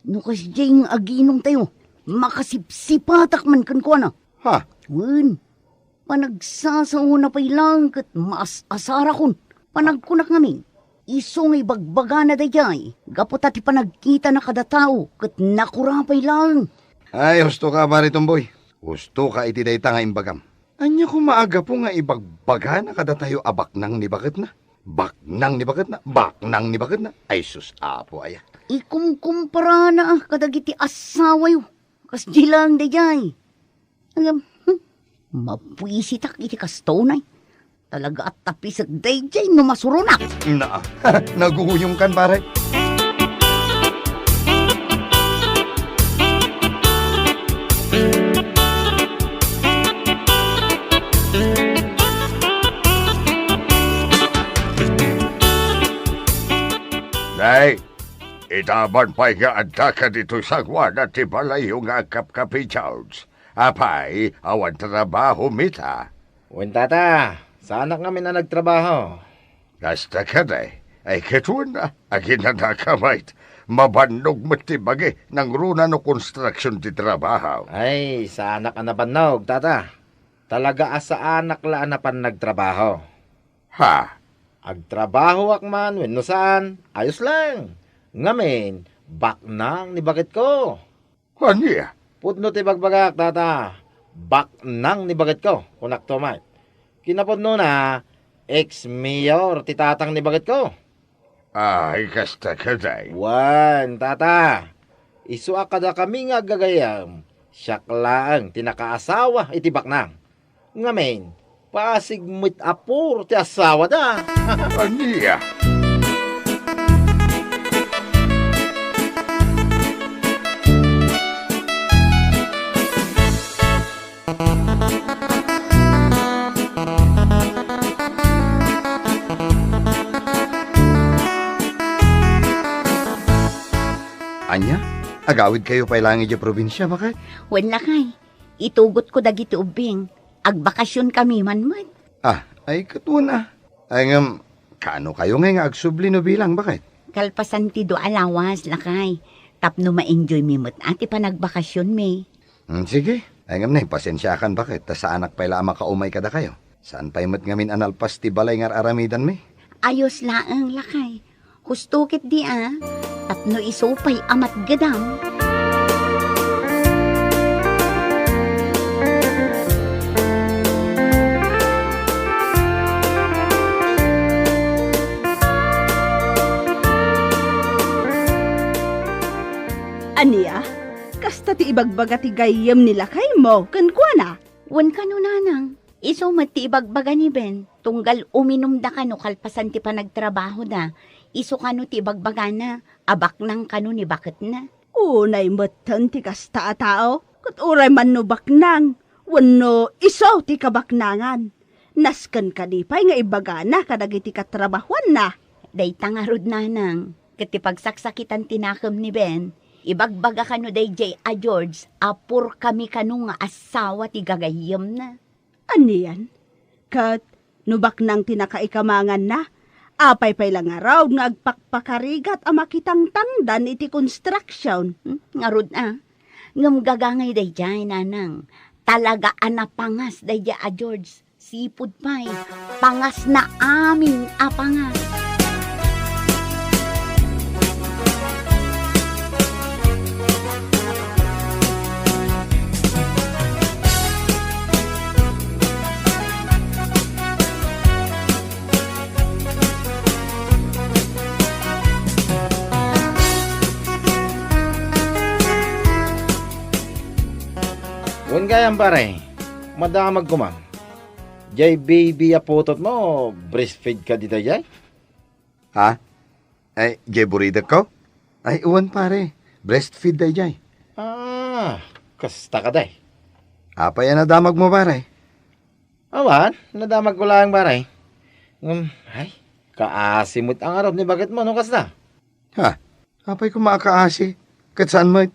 no kasdiay nga aginumtayo, makasipsipatak man kenkuana. Ha? Wen, panagsasaona pay laeng ket maas-asarakon. Panagkunak ngamin, isu nga ibagbagana daydiay, gapu ta ti panagkitana kada tao ket nakurapay laeng. Ay, husto ka, pare Tomboy. Husto ka iti dayta nga imbagam. Ania koma a gapu nga ibagbagana kadatayo a baknang ni baketna? Baknang ni baketna? Baknang ni baketna? Ay sus, Apo aya. Ikumkumparana kadagiti asawayo. Kasdi laeng daydiay. Ngem, hmm, mabuisitak iti kasto, unay. Talaga a tapisek daydiay no masuronak. Na, naguyongkan, pare. Ay, itaman pay nga addaka ditoy sanguana ti balayyo nga agkapkapi, George. Apay, awan trabaho, mita? Wen, tata, saanak ngamin a nagtrabaho. Kasta kadi, ay ket wen, aginanaka met. Mabannog met ti bagi, nangruna no konstruksion ti trabaho. Ay, saanak a nabannog, tata. Talaga a saanak la a napan nagtrabaho. Ha? Agtrabahoak man wenno saan, ayos lang. Ngamin, baknang ni baketko. Ania? Pudno ti bagbagak, tata. Baknang ni baketko, kunak to met. Kinapudnona, ex-mayor ti tatang ni baketko. Ay, kasta kadi. Wen, tata. Isu a kadakami nga aggagayem, siak laeng ti nakaasawa iti baknang. Ngamin, pasig met a puro ti asawada. Ania? Ania? Agawidkayo pay laeng idiay probinsia, baket? Wen, lakay. Itugotko dagiti ubbing. Agbakasionkami man met. Ah, ay, ket wen a. Ay, ngem, kaano kayo ngay nga agsubli no bilang, baket? Kalpasan ti dua a lawas, lakay. Tapno ma-enjoymi met a ti panagbakasionmi. Hmm, sige. Ay, ngem nay, pasensiakan, baket, ta saanak pay la a makaumay kadakayo. Saan pay met ngamin a nalpas ti balay nga ar-aramidanmi? Ayos laeng, lakay. Husto ketdi a, tapno isu pay a matgedam. Ania? Kasta ti ibagbaga ti gayyem ni lakaymo kenkuana? Wen kano, nanang. Isu met ti ibagbaga ni Ben, tunggal uminumda kano kalpasan ti panagtrabahoda. Isu kano ti ibagbagana a baknang kano ni baketna. Unay metten ti kasta a tao, ket uray man no baknang, wenno isu ti kabaknangan. Nasken kadi pay nga ibagana kadagiti katrabahuanna. Dayta ngarud, nanang, ket ti pagsaksakitan ti nakem ni Ben, ibagbaga kano daydiay a George a purkami kano nga asawa ti gagayyemna. Anian? Ket no baknang ti nakaikamanganna, apay pay la ngarud nga agpakpakarigat a makitangtangdan iti construction? Hmm, ngarud a. Ngem gagangay daydiay, nanang. Talaga a napangas daydiay a George. Sipud pay, pangasna amin a pangas. Wen gayam, pare, madamagko man. Jay baby a putotmo, breastfeed kadi dayjay? Ha? Ay, jay buridekko? Ay, wen, pare. Breastfeed dayjay. Ah, kasta kadi. Apay a nadamagmo, pare? Awan, nadamagko laeng, pare. Ngem, ay, kaasi met a ngarud ni baketmo no kasta. Ha? Apay koma a kaasi? Ket saan met?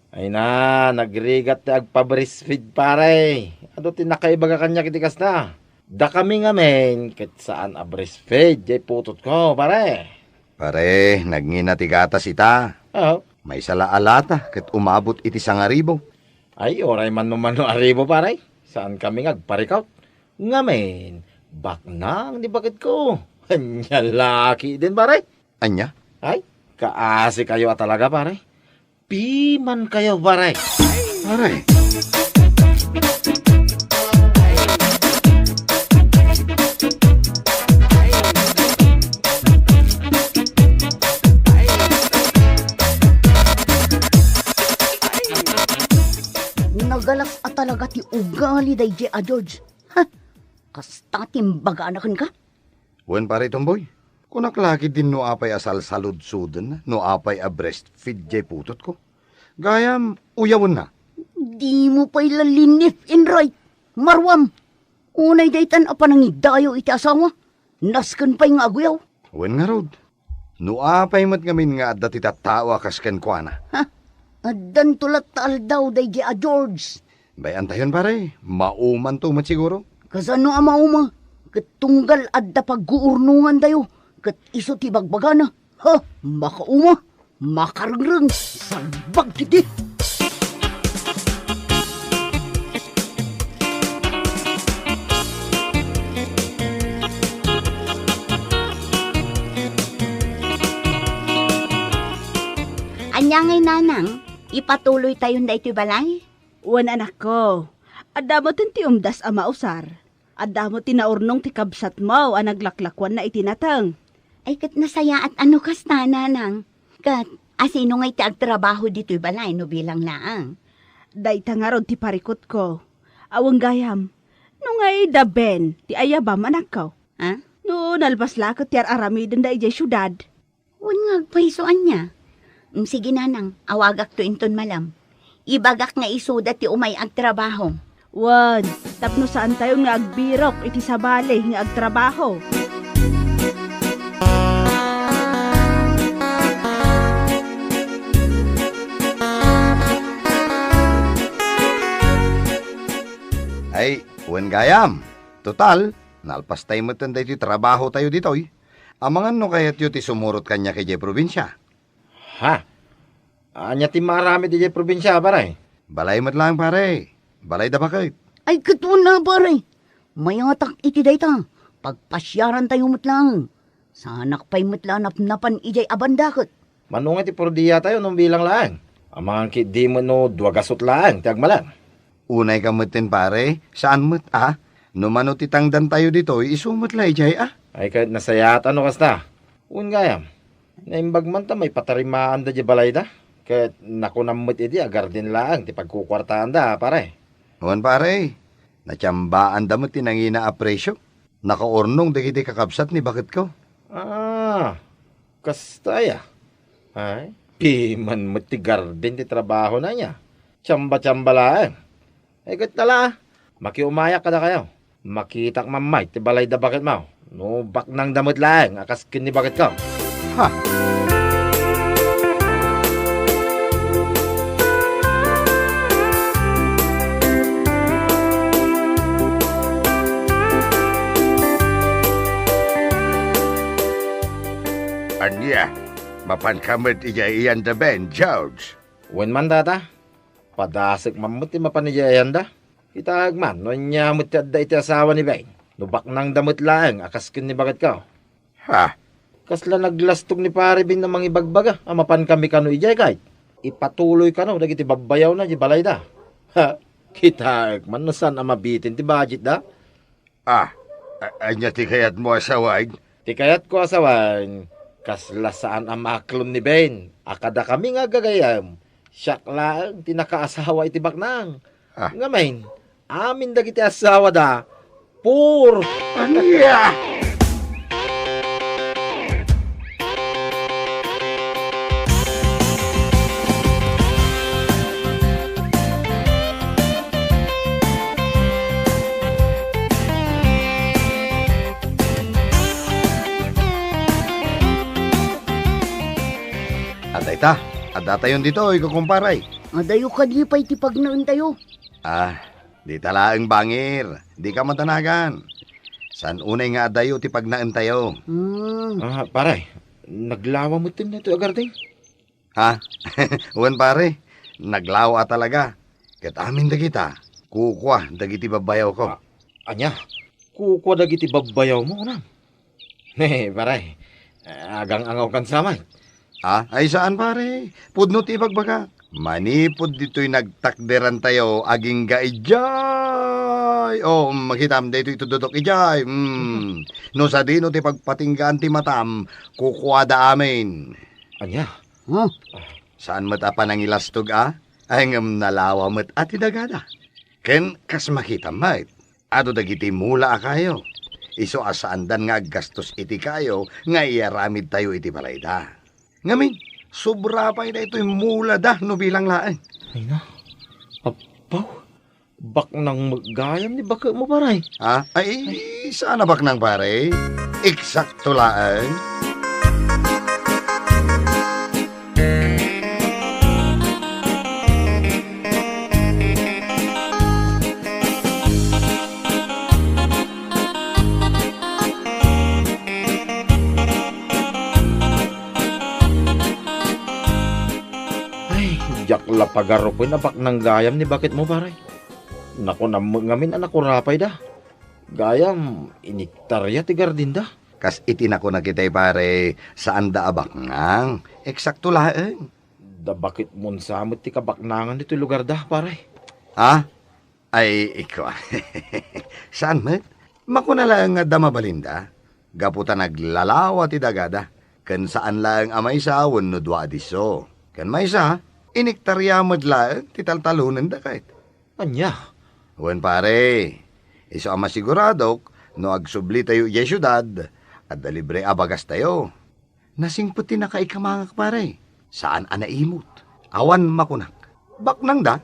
Ay na, nagrigat ti agpa-breastfeed, pare. Adu ti nakaibaga kaniak iti kasta. Dakami ngamin, ket saan a breastfeed, jay putotko, pare. Pare, nagngina ti gatas ita. Oo. Maysa la a lata, ket umabot iti sangaribu. Ay, uray man no mano a ribu, pare. Saankami nga agparikut. Ngamin, baknang ni baketko. Ania la ketdin, pare. Ania? Ay, kaasikayo a talaga, pare. Pimankayo, pare. Pare. Nagalas a talaga ti ugali dayjay a George. Ha? Kasta ti imbagana kenka? Wen, pare Tomboy, kunak la ketdin no apay a salsaludsoden, no apay a breastfeed jay putotko. Gayam, uyawenna. Dimo pay la linif in right, maruam. Unay daytan a panangidayo iti asawa, nasken pay nga aguyaw. Wen ngarud, No apay met ngamin nga adda ti tattao a kas kenkuana? Ha? Addanto latta aldaw daydi a George. Bay-antayon, pare. Maumanto met siguro. Kasano a mauma? Ket tunggal adda pagguurnongantayo, ket isu ti bagbagana. Ha? Makauma? Makarengreng? Salbag ketdi! Ania ngay, nanang? Ipatuloytayon daytoy balay? Wen, anakko, adda metten ti umdas a mausar. Adda met ti naurnong ti kabsatmo a naglaklakuanna iti nateng. Ay, ket nasayaat a no kasta, nanang. Ket asino ngay ti agtrabaho ditoy balay no bilang laeng? Dayta ngarud ti parikutko. Awan gayam, no ngay da Ben ti ayabam, anakko? Ha? No nalpas la ket ti ar-aramidenda idiay siudad. Wen nga agpayso ania? Mm, sige, nanang, awagakto inton malam. Ibagak nga isuda ti umay agtrabaho. Wen, tapno saantayon nga agbirok iti sabali nga agtrabaho. Ay, wen gayam. Total, nalpastay metten daytoy trabahotayo ditoy. Amangan no kayatyo ti sumurot kaniak idiay probinsia. Ha? Ania ti maaramid idiay probinsia, pare? Balay met laeng, pare. Balay da baket. Ay, ket wen a, pare. Mayatak iti dayta. Pagpasiarantayo met laeng. Saanak pay met la a napnapan idiay a banda ket. Mano nga ti purdiatayo no bilang laeng? Amangan ketdi met no dua gasut laeng ti agmalem. Unay ka metten, pare, saan met a? No mano ti tangdantayo ditoy, isu met la idiay a? Ay, ket nasayaat a no kasta. Wen gayam, naimbag man ta maipatarimaanda di balayda. Ket nakunam met idi a garden laeng ti pagkukuartaanda, pare. Wen, pare, natiambaanda met ti nangina a presio. Nakaurnong dagiti kakabsat ni baketko. Ah, kasta aya? Ay, piman met ti garden ti trabahona ania. Tiamba-tiamba laeng. Ay, ket tala, makiumayak kadakayo. Makitak man met ti balay da baketmo. No baknang da met laeng a kas ken ni baketko. Ha! Ania, mapanka met idiay iyanda Ben, George? Wen man, tata. Padasek man met ti mapan idiay iyanda. Kitaek man no ania met ti adda iti asawa ni Ben. No baknang da met laeng a kas ken ni baketko. Ha? Kasla naglastog ni Pare Ben a mangibagbaga a mapankami kano idiay ket ipatuloy kano dagiti babbayawna di balayda. Ha? Kitaek man no saan a mabitin ti budgetda. Ah, a-, ania ti kayatmo a sawen? Ti kayatko a sawen, kasla saan a maaklon ni Ben a kadakami nga aggagayyem, siak laeng ti nakaasawa iti baknang. Ah. Ngamin, amin dagiti asawada, pur. Ania? Adda ita, addatayon ditoy, kukumpare. Adayo kadi pay ti pagnaentayo. Ah, dita laeng bangir, dika madanagan. Saan unay nga adayo ti pagnaentayo. Hmm. Ah, pare, naglawa metten daytoy a garden. Ha? Wen, pare, naglawa a talaga. Ket amin dagita, kukua dagiti babbayawko. A-, ania? Kukua dagiti babbayawmo, kunam? Ne, pare, agang-angawkan sa met. Ha? Ay, saan, pare. Pudno ti ibagbagak. Manipud ditoy nagtakderantayo, agingga idiay. Oh, makitam daytoy itudodok idiay. Mm. No sadino ti pagpatinggaan ti matam, kukuada amin. Ania? Huh? Saan met a panangilastog a? Ay, ngem nalawa met a ti dagada. Ken kas makitam met, adu dagiti mula a kayo. Isu a saandan nga aggastos iti kayo nga iyaramidtayo iti balayda. Ngamin, sobra pay daytoy mulada no bilang laeng. Ay na, apaw, baknang met gayam ni baketmo, pare. Ha? Ay, saan a baknang, pare. Eksakto laeng. La pagarupen a baknang gayam ni baketmo, pare. Nakunam met ngamin a nakurapayda. Gayam, iniktarya ti gardinda. Kas iti nakunak itay, pare, saanda a baknang. Eksakto laeng. Da baketmon sa met ti kabaknangan ditoy lugarda, pare. Ha? Ay, ikua. Saan met? Makuna laeng nga adda mabalinda. Gapu ta naglalawa ti dagada. Ken saan laeng a maysa wenno dua a disso. Ken maysa, iniktarya met laeng ti taltalonenda ket. Ania? Wen, pare, isu a masiguradok no agsublitayo idiay siudad, adda libre a bagastayo. Nasingpet ti nakaikamangak, pare. Saan a naimut. Awan makunak. Baknangda,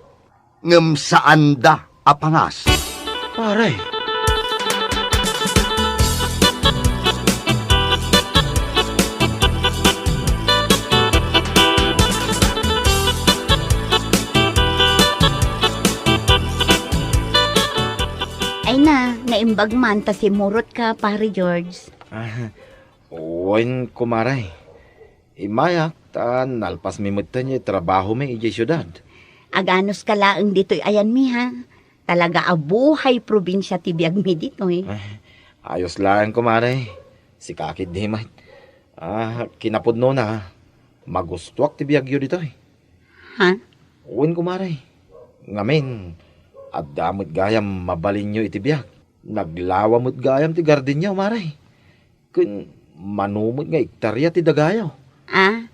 ngem saanda a pangas. Pare. Ay na, naimbag man ta simmurotka, Pare George. Ah, wen, kumare. Immayak ta nalpasmi metten ti trabahomi idiay siudad. Aganuska laeng ditoy ayanmi, ha? Talaga a buhay probinsia ti biagmi ditoy. Ay, ayos laeng, kumare. Sika ketdi met. Ah, kinapudnona, magustuak ti biagyo ditoy. Ha? Wen, kumare. Ngamin, adda met gayam mabalinyo iti biag. Naglawa met gayam ti gardinyo, mare. Ken mano met nga iktarya ti dagayo. Ah,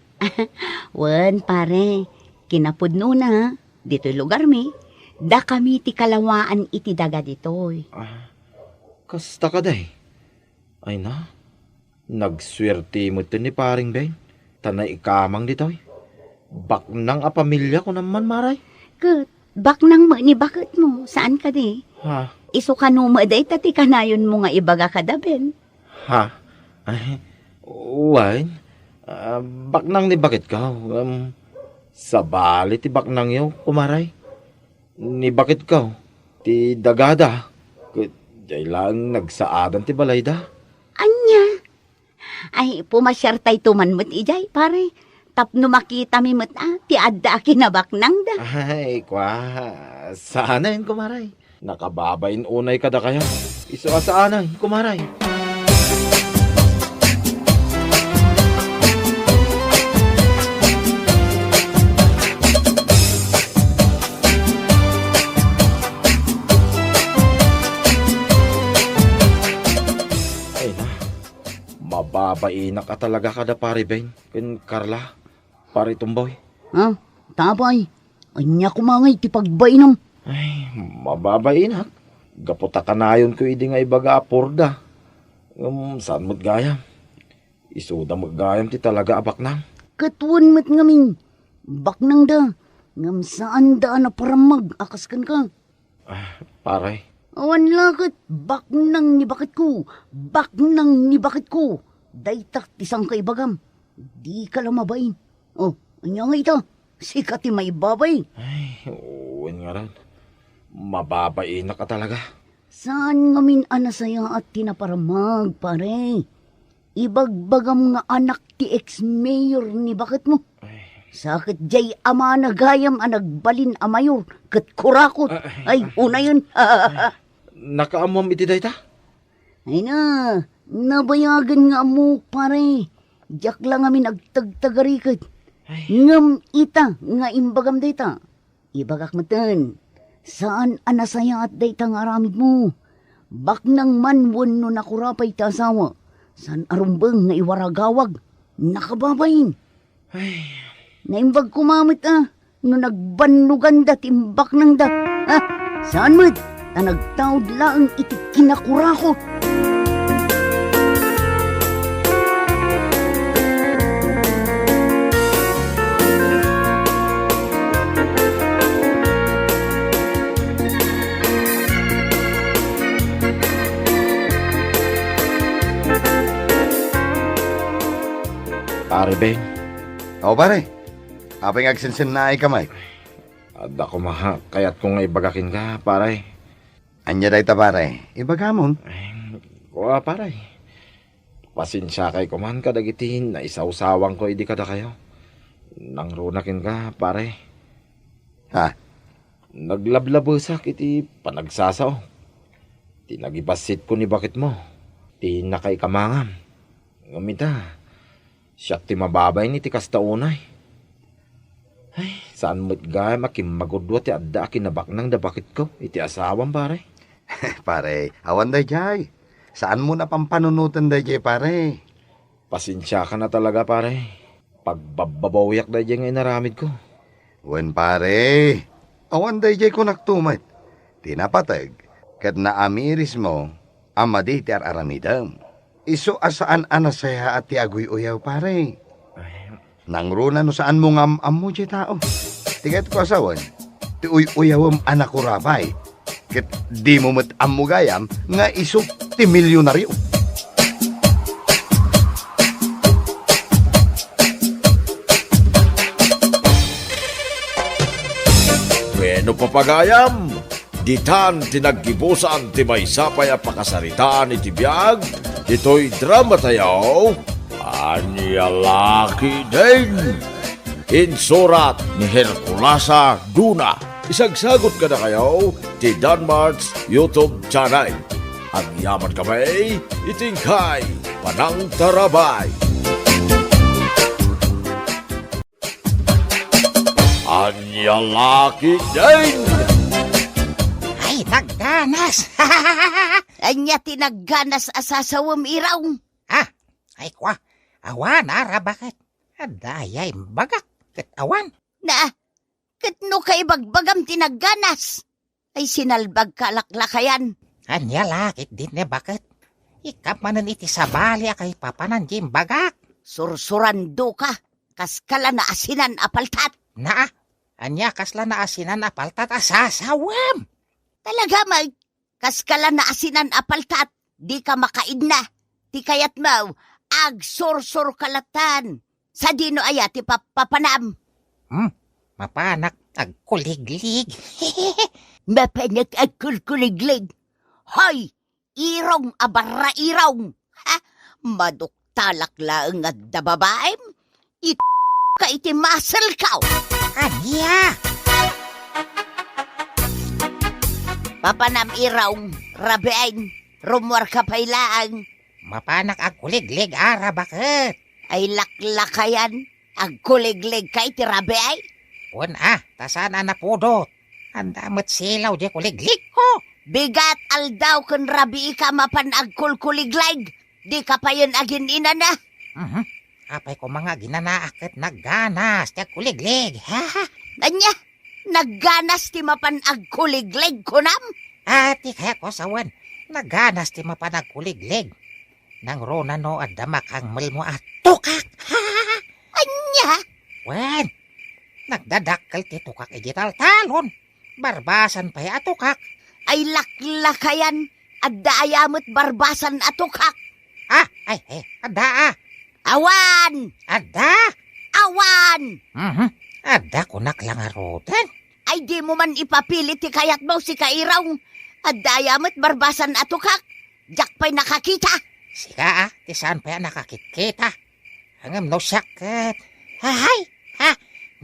wen, pare, kinapudnona, ditoy lugarmi, dakami ti kalawaan iti daga ditoy. Ah, kasta kadi? Ay na, nagsuerte met ni Pareng Ben, ta naikamang ditoy. Baknang a pamilia, kunam man, mare. Ket baknang met ni baketmo, saan kadi? Ha? Isu kano met dayta ti kanayonmo nga ibaga kada Ben? Ha? Ay, wen, ah, baknang ni baketko, um, sabali ti baknangyo, kumare. Ni baketko, ti dagada, ket diay laeng nagsaadan ti balayda. Ania? Ay, pumasiartayto man met idiay, pare. Tapno makitami met, ah, ti adda a kinabaknangda. Ay, kua, saanen, kumare. Nakababain unay kadakayo. Isu a saanen, kumare. Ay na, mababainak a talaga kada Pare Ben ken Carla, Pare Tomboy. Ha? Tapay, ania koma ngay ti pagbainam? Ay, mababainak. Gapu ta kanayonko idi nga ibaga a purda. Ngem saan met gayam. Isuda met gayam ti talaga a baknang. Ket wen met ngamin, baknangda, ngem saanda a naparammag a kas kenka. Ah, pare. Awan la ket baknang ni baketko, baknang ni baketko. Dayta ti sangkaibagam. Dika la mabain. Oh, ania ngay ita? Sika ti maibabain. Ay, wen ngarud. Mababainak a talaga. Saan ngamin a nasayaat ti naparammag, pare. Ibagbagam nga anak ti ex-mayor ni baketmo. Ay. Sa ket diay amana gayam a nagbalin a mayor ket kurakot. Ah, ay, ay, unayen. Nakaammoam iti dayta? Ay na, nabayagen nga ammok, pare. Diak la ngamin agtagtagariket. Ay. Ngem ita nga imbagam dayta. Ibagak metten, saan a nasayaat dayta nga aramidmo. Baknang man wenno nakurapay ti asawa, saan a rumbeng nga iwaragawag, nakababain. Ay. Naimbag koma met a no nagbannoganda ti imbaknangda. Ha? Saan met, ta nagtaud laeng iti kinakurakot. Pare Ben. O, pare. Apay nga agsensennaay ka met? Adda koma kayatko nga ibaga kenka, pare. Ania dayta, pare? Ibagamon. Ay, kua, pare. Pasensiakay koman kadagiti naisawsawangko idi kadakayo. Nangruna kenka, pare. Ha? Naglablabesak iti panagsasao. Ti nagibassitko ni baketmo, ti nakaikamangam. Ngem ita, siak ti mababain iti kasta unay. Ay, saan met gayam a kimmagudua ti adda a kinabaknang da baketko iti asawam, pare. Pare, awan daydiay. Saanmo a pampanunoten daydiay, pare. Pasensiakan a talaga, pare. Pagbabbabawiak daydiay nga inaramidko. Wen, pare. Awan daydiay kunakto met. Ti napateg, ket naamirismo a madi ti ar-aramidem. Isu a saan a nasayaat ti aguy-uyaw, pare. Ay. Nangruna no saanmo nga am-ammo diay tao. Ti kayatko a sawen, ti uy-uyawem a nakurabay. Ket dimo met ammo gayam nga isu ti milionario. Wenno, papagayam, ditan ti naggibusan ti maysa pay a pakasaritaan iti biag ditoy dramatayo, Ania La Ketdin. Insurat ni Herculasa Duna. Isagsagut kadakayo ti Danmart's YouTube channel. Agyaman kami iti inkay panangtarabay. Ania La Ketdin! Ay, nagganas! Ania ti nagganas a sasawem, Iraw? Ah, ay, kua, awan a rabaket. Adda aya imbagak, ket awan. Na, ket no kaibagbagam ti nagganas, ay sinalbagka a laklakayan. Ania la ketdin ne baket? Ikkam manen iti sabali a kaipapanan diay imbagak. Sursurandoka, kas kala naasinan a paltat. Naa, ania kasla naasinan a paltat a sasawem? Talaga met, kas kala naasinan a paltat, dika makaidna. Ti kayatmo, agsursurka latta. Sadino aya ti pap-, papanam? Hmm, mapanak agkuliglig. Mapanak agkulkuliglig. Hoy, Irong a barrairong! Ha? Maduktalak laeng nga adda babaem? It-, ka iti muscle ko! Ania? Papanam, Irong, rabiin, rummuarka pay laeng. Mapanak agkuliglig a rabaket. Ay, laklakayan, agkuligligka iti rabii? Wen a, ta saan a napudot. Adda met silaw diay kuligligko. Bigat aldaw ken rabiika a mapan agkulkuliglig. Dika payen agin-inana. Mhm. Apay koma nga aginanaak ket nagganas ti agkuliglig. Ania? Nagganas ti mapan agkuliglig, kunam? Ah, ti kayatko a sawen, nagganas ti mapan agkuliglig. Nangruna no adda makangmelmo a tukak. Ania? Wen, nagdadakkel ti tukak idiay taltalon. Barbasan pay a tukak. Ay, laklakayan, adda aya met barbasan a tukak? Ah, ay, eh, adda, ah. Awan! Adda? Awan! Mhm. Adda kunak la ngaruden. Ay, dimo man ipapili ti kayatmo, sika, Irong. Adda aya met barbasan a tukak? Diak pay nakakita. Sika, ah, ti saan pay a nakakitkita. Ngem no siak ket, ahay, ha,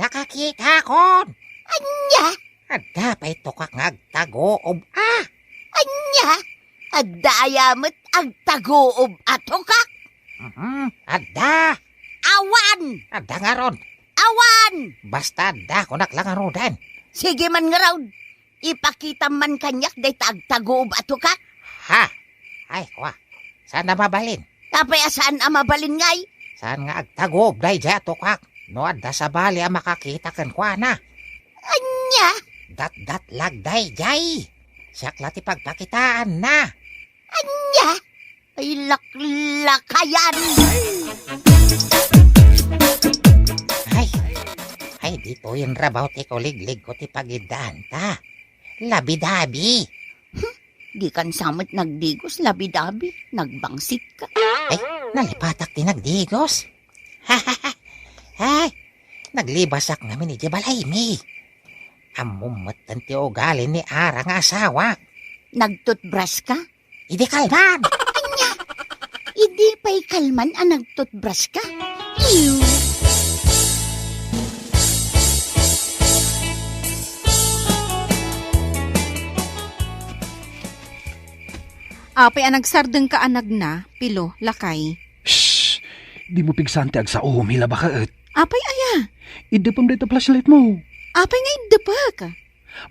nakakitakon. Ania? Adda pay tukak nga agtaguob, ah. Ania? Adda aya met agtaguob a tukak? Mhm, adda. Awan! Adda ngarud. Awan! Basta adda, kunak la ngaruden. Sige man ngarud. Ipakitam man kaniak dayta agtaguob a tukak. Ha? Ay, kua. Saan a mabalin? Apay a saan a mabalin ngay? Saan nga agtaguob daydiay a tukak? No adda sabali a makakita kenkuana. Ania? Datdatlag daydiay. Siak la ti pagpakitaanna. Ania? Ay, laklakayan! Ay, ay, ditoyen rabaw ti kuligligko ti pagiddaanta. Labidabi. Hmm, dikan sa met nagdigos, labidabi. Nagbangsitka. Ay, nalipatak ti nagdigos. Ay, naglibasak ngamin idiay balaymi. Ammom metten ti ugali ni Ara nga asawak. Nagtutbrush ka? Idi kalman. Ania? Idi pay kalman a nagtutbrush ka? Ew! Apay a nagsardengka a nagna, Pilo, lakay? Shh! Dimo pigsaan ti agsao, Mila, baket. Apay aya? Iddepem dayta flashlight mo. Apay nga iddepek?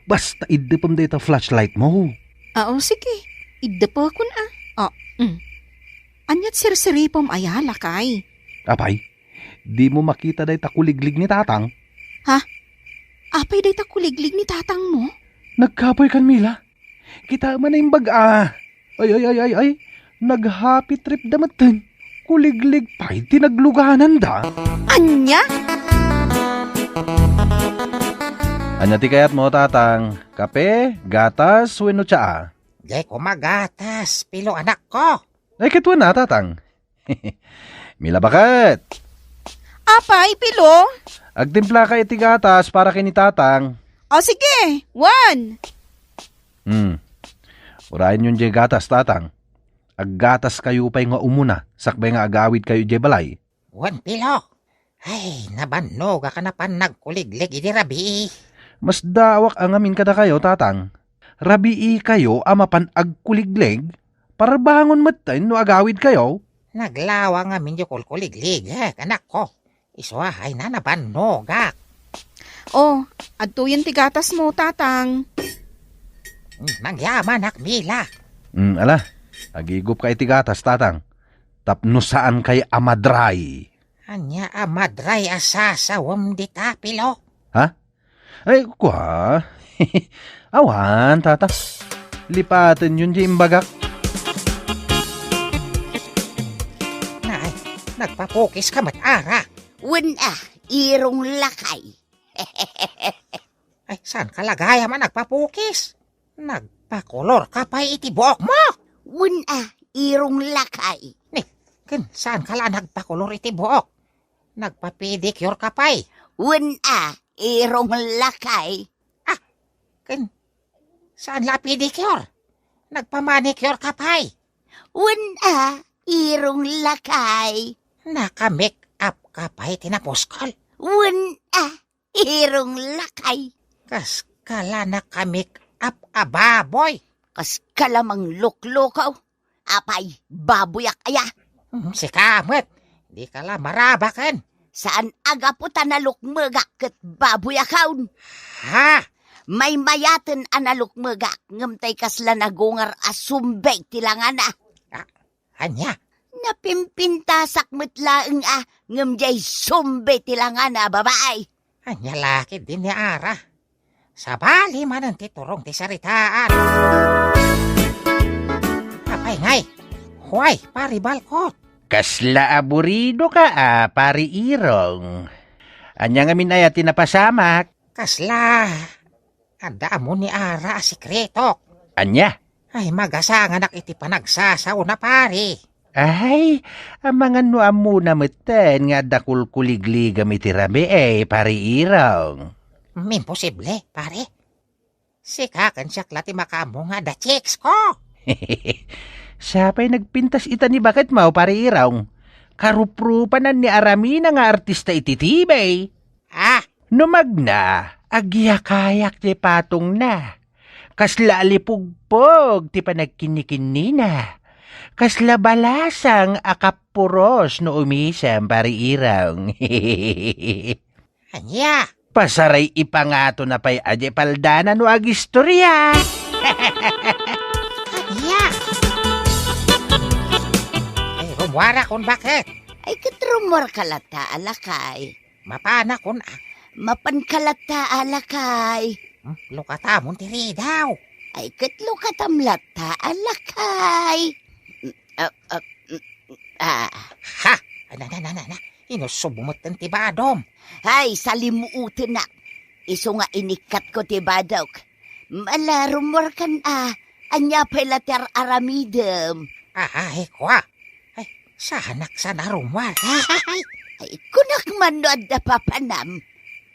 Basta iddepem dayta flashlight mo. Ah, o, sige. Iddepekon a. Oh, mm. Ania't sirsiripem aya, lakay? Apay, dimo makita dayta kuliglig ni Tatang? Ha? Apay dayta kuliglig ni Tatang mo? Nagkapoy kan Mila. Kita man a imbag a. Ay, ay, ay, ay, ay. Nag-happy trip da metten. Kuliglig pay ti naglugananda. Ania? Ania ti kayatmo, Tatang? Kape, gatas, wenno tsaa? Di ko magatas, Pilo, anakko. Ay, ket wen a, Tatang. Mila, baket. Apay, Pilo? Agtimplaka iti gatas para ken ni Tatang. O, sige. Wen. Hmm. Urayenyon diay gatas, Tatang. Aggataskayo pay nga umuna, sakbay nga agawidkayo idiay balay. Wen, Pilo. Ay, nabannogak a napan nagkuliglig idi rabii. Masdaawak a ngamin kadakayo, Tatang. Rabiikayo a mapan agkuliglig, parbangon metten no agawidkayo. Naglawa ngamin diay kulkuligligek, anakko. Isu a, ay na, nabannogak. Oh, adtoyen ti gatasmo, Tatang. Mm, mangyamanak, Mila. Mm, ala, agigupka iti gatas, Tatang. Tapno saankay a madray. Ania a madray a sasawem dita, Pilo? Ha? Ay, kua. Awan, Tata. Lipatenyon diay imbagak. Nay, nagpapukiska met, Ara. Wen a, Irong, lakay. Ay, saanka la gayam a nagpapukis? Nagpakolorka pay iti buokmo? Wen a, Irong, lakay. Ni, ken saanka la nagpakolor iti buok? Nagpapedicureka pay? Wen a, Irong, lakay. Ah, ken saan la a pedicure? Nagpamanicureka pay? Wen a, Irong, lakay. Naka-make up ka pay ti napuskol? Wen a, Irong, lakay. Kaska la naka-make up a baboy? Kaska la mangluklukaw. Apay, baboyak aya? Hmm, sika met, dika la marabaken. Saan a gapu ta nalukmegak ket baboyakon. Ha? Maymayaten a nalukmegak, ngem tay kasla nagungar a sumbay ti langana. Ah, ania? Napimpintasak met laeng a, ngem diay sumbay ti langana a babai. Ania la ketdi ni Ara? Sabali manen ti turong ti saritaan. Apay ngay? Huay, Pari Balkot. Kasla aburidoka a, Pari Irong. Ania ngamin aya ti napasamak? Kasla adda ammo ni Ara a sekretok. Ania? Ay, magasanganak iti panagsasaona, pari. Ay, amangan no ammona metten nga adda kulkuligligam iti rabii, Pari Irong. Mm, imposible, pare. Sika ken siak la ti makaammo nga adda chicks ko. Sapay nagpintas ita ni baketmo, Pari Irong. Karuprupanan ni Aramina nga artista iti T V. Ah, no magna, agyakayak ti patongna. Kasla alipugpog ti panagkinnikinnina. Kasla balasang a kappuros no umisem, Pari Irong. Ania? Pasaray ipangato na pay a di paldana no agistoria. Ania? Ay, rummuarakon, baket? Ay, ket rummuarka latta, a lakay. Mapanakon, a. Mapanka latta, a lakay. Hmm, lukatamon ti ridaw. Ay, ket lukatam latta, a lakay. Mm, ah, ah, mm, ah. Ha? Ana, na, na, na, na. Inusubmo metten ti badom. Ay, salimuotenak. Isu nga inikkatko ti badok. Ala, rummuarkan a. Ania pay la ti ar-aramidem? Ay, kua. Ay, saanak sa narummuar. Ay, kunak man no adda papanam.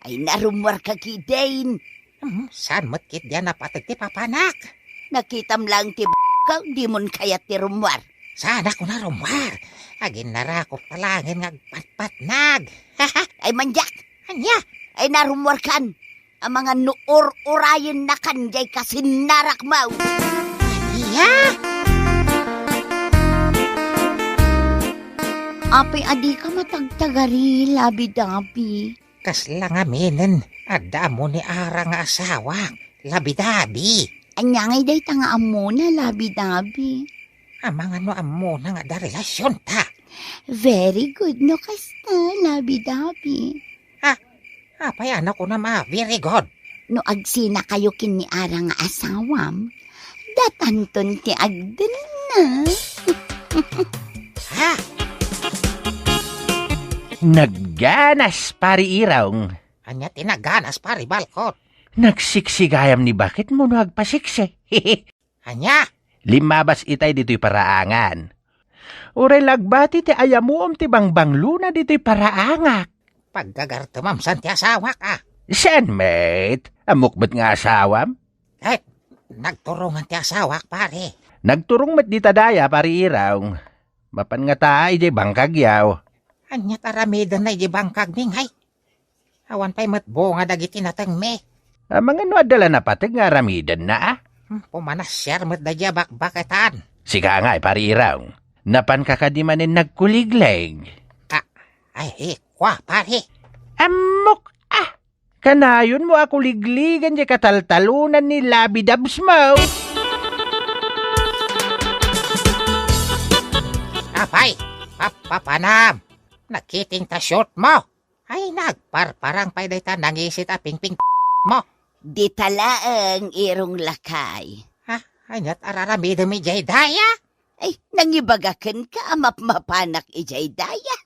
Ay, narummuarka ketdin. Hmm, saan met ketdi a napateg ti papanak? Nakitam laeng ti b-, ka, dimon kayat ti rummuar. Saanak narummuar. Aginnarakop ta laengen nga agpatpatnag. Ay, mandiak. Ania? Ay, narummuarkan. Amangan no ur-urayennakan diay kasinnarakmo. Ania? Apay a dika matagtagari, Labi-dabi? Kasla ngaminen, adda ammo ni Ara nga asawak, Labi-dabi. Ania ngay dayta nga ammona, Labi-dabi? Amangan no ammona nga adda relasionta. Very good no kasta, Labi-dabi. Ah, apay a nakunam a very good? No agsinakayo ken ni Ara nga asawam, datanton ti agdenna. Ha? Nagganas, Pari Irong. Ania ti nagganas, Pari Balkot? Nagsiksigayam ni baketmo no agpasiksi. Ania? Limmabas itay ditoy paraangan. Uray la agbati ti ayamuom ti bangbanglona ditoy paraangak. Paggagartemam san ti asawak, a? Saan met? Ammok met nga asawam? Eh, nagturongan ti asawak, pare. Nagturong met dita daya, Pari Irong. Mapan ngata idiay bangkagyaw. Aniat aramidenna idiay bangkagmi, ngay? Awan pay met bunga dagiti natengmi. Amangan no adda la napateg nga aramidenna, a? Hmm, pumanasiar met daydiay a bakbaketan. Sika ngay, Pari Irong. Napanka kadi manen nagkuliglig? Ah, ay, kua, pare. Ammok, a! Kanayonmo a kuligligen diay kataltalonan ni Labi-dabsmo. Apay, pappapanam. Nakiting ta short mo. Ay, nagparparang pay dayta nangisit a pingping mo. Dita laeng, Irong lakay. Ha? Aniat araramidem idiay daya? Ay, nangibaga kenka a mapmapanak idiay daya.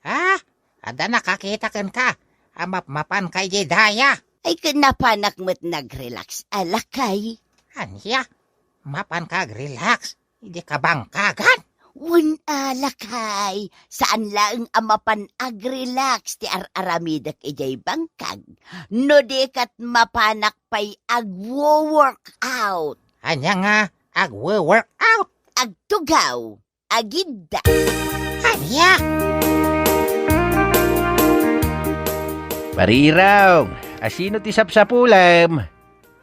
Ha? Adda nakakita kenka a mapmapanka idiay daya? Ay, ken napanak met nag-relax a lakay. Ania? Mapanka ag-relax idiay kabangkagan? Wen a lakay, saan laeng a mapan ag-relax ti ar-aramidek idiay bangkag no di ket mapanak pay agwo-workout. Ania nga agwo-workout? Agtugaw, agidda. Ania? Pari Irong, asino ti sapsapulem?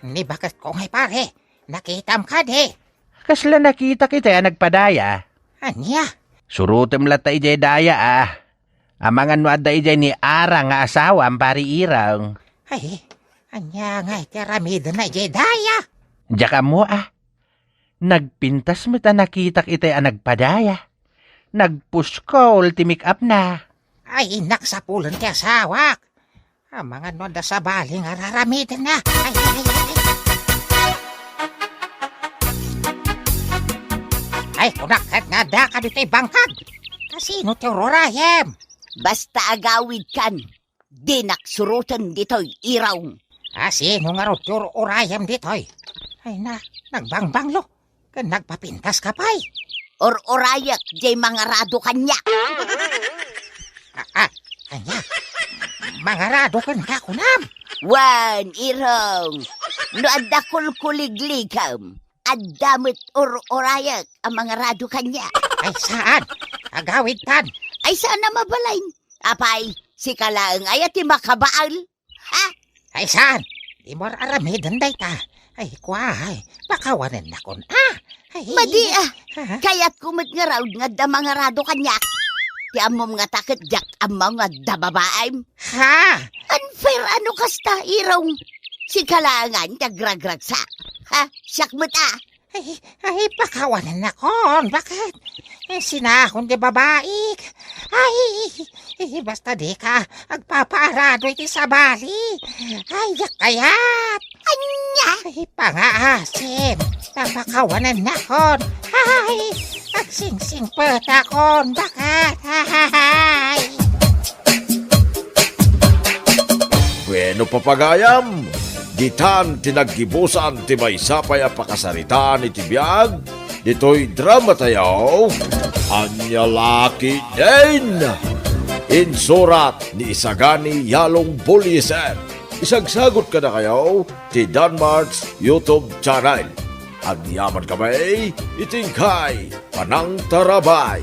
Ni baketko ngay, pare. Nakitam kadi? Kasla nakitak itay a nagpadaya? Ania? Surotem latta idiay daya, a. Amangan no adda idiay ni Ara nga asawam, Pari Irong. Ay, ania ngay ti aramidenna idiay daya? Diak ammo, a. Nagpintas met a nakitak itay a nagpadaya. Nagpuskol ti make-up na. Ay, innak sapulen ti asawak. Amangan no adda sabali nga araramidenna. Ay, ay, ay, ay. Ay, kunak ket nga adda kaditoy bangkag. Kasino ti ururayem? Basta agawidkan, dinak suroten ditoy, Irong. Asino ngarud ti ururayem ditoy? Ay na, nagbangbanglo. Ken nagpapintaska pay. Ur-urayek diay mangarado kaniak. Ah, ah, ania? Mangarado kenka, kunam? Wen, Irong. No adda kulkuligligem, adda met ur-urayek a mangarado kaniak. Ay, saan? Agawidtan. Ay, saan a mabalin? Apay, sika laeng aya ti makabaal? Ha? Ay, saan? Dimo ar-aramiden dayta. Ay, kua, ay, pakawanennakon, a. Ay, madi, a. Ha? Kayatko met ngarud nga adda mangarado kaniak. Ti ammom ngata ket diak ammo nga adda babaim. Ha? Unfair a no kasta, Irong. Sika laengen ti agragragsak. Ha? Siak met, a. Ay, ay, pakawanennakon. Bakit? Eh, sinakon ti babaik. Ay, eh, basta dika agpapaarado iti sabali. Ay, diak kayat. Ania? Ay, pangaasim. Papakawanennakon. Ay, agsingsingpetakon. Bakit? Ay. Bueno, papagayam, ditan ti naggibusan ti maysa pay a pakasaritaan iti biag ditoy drama tayo, Ania La Ketdin. Insurat ni Isagani Yalong Bullieser. Isagsagot kadakayo ti Danmart's YouTube channel. Agyaman kami iti inkay panangtarabay.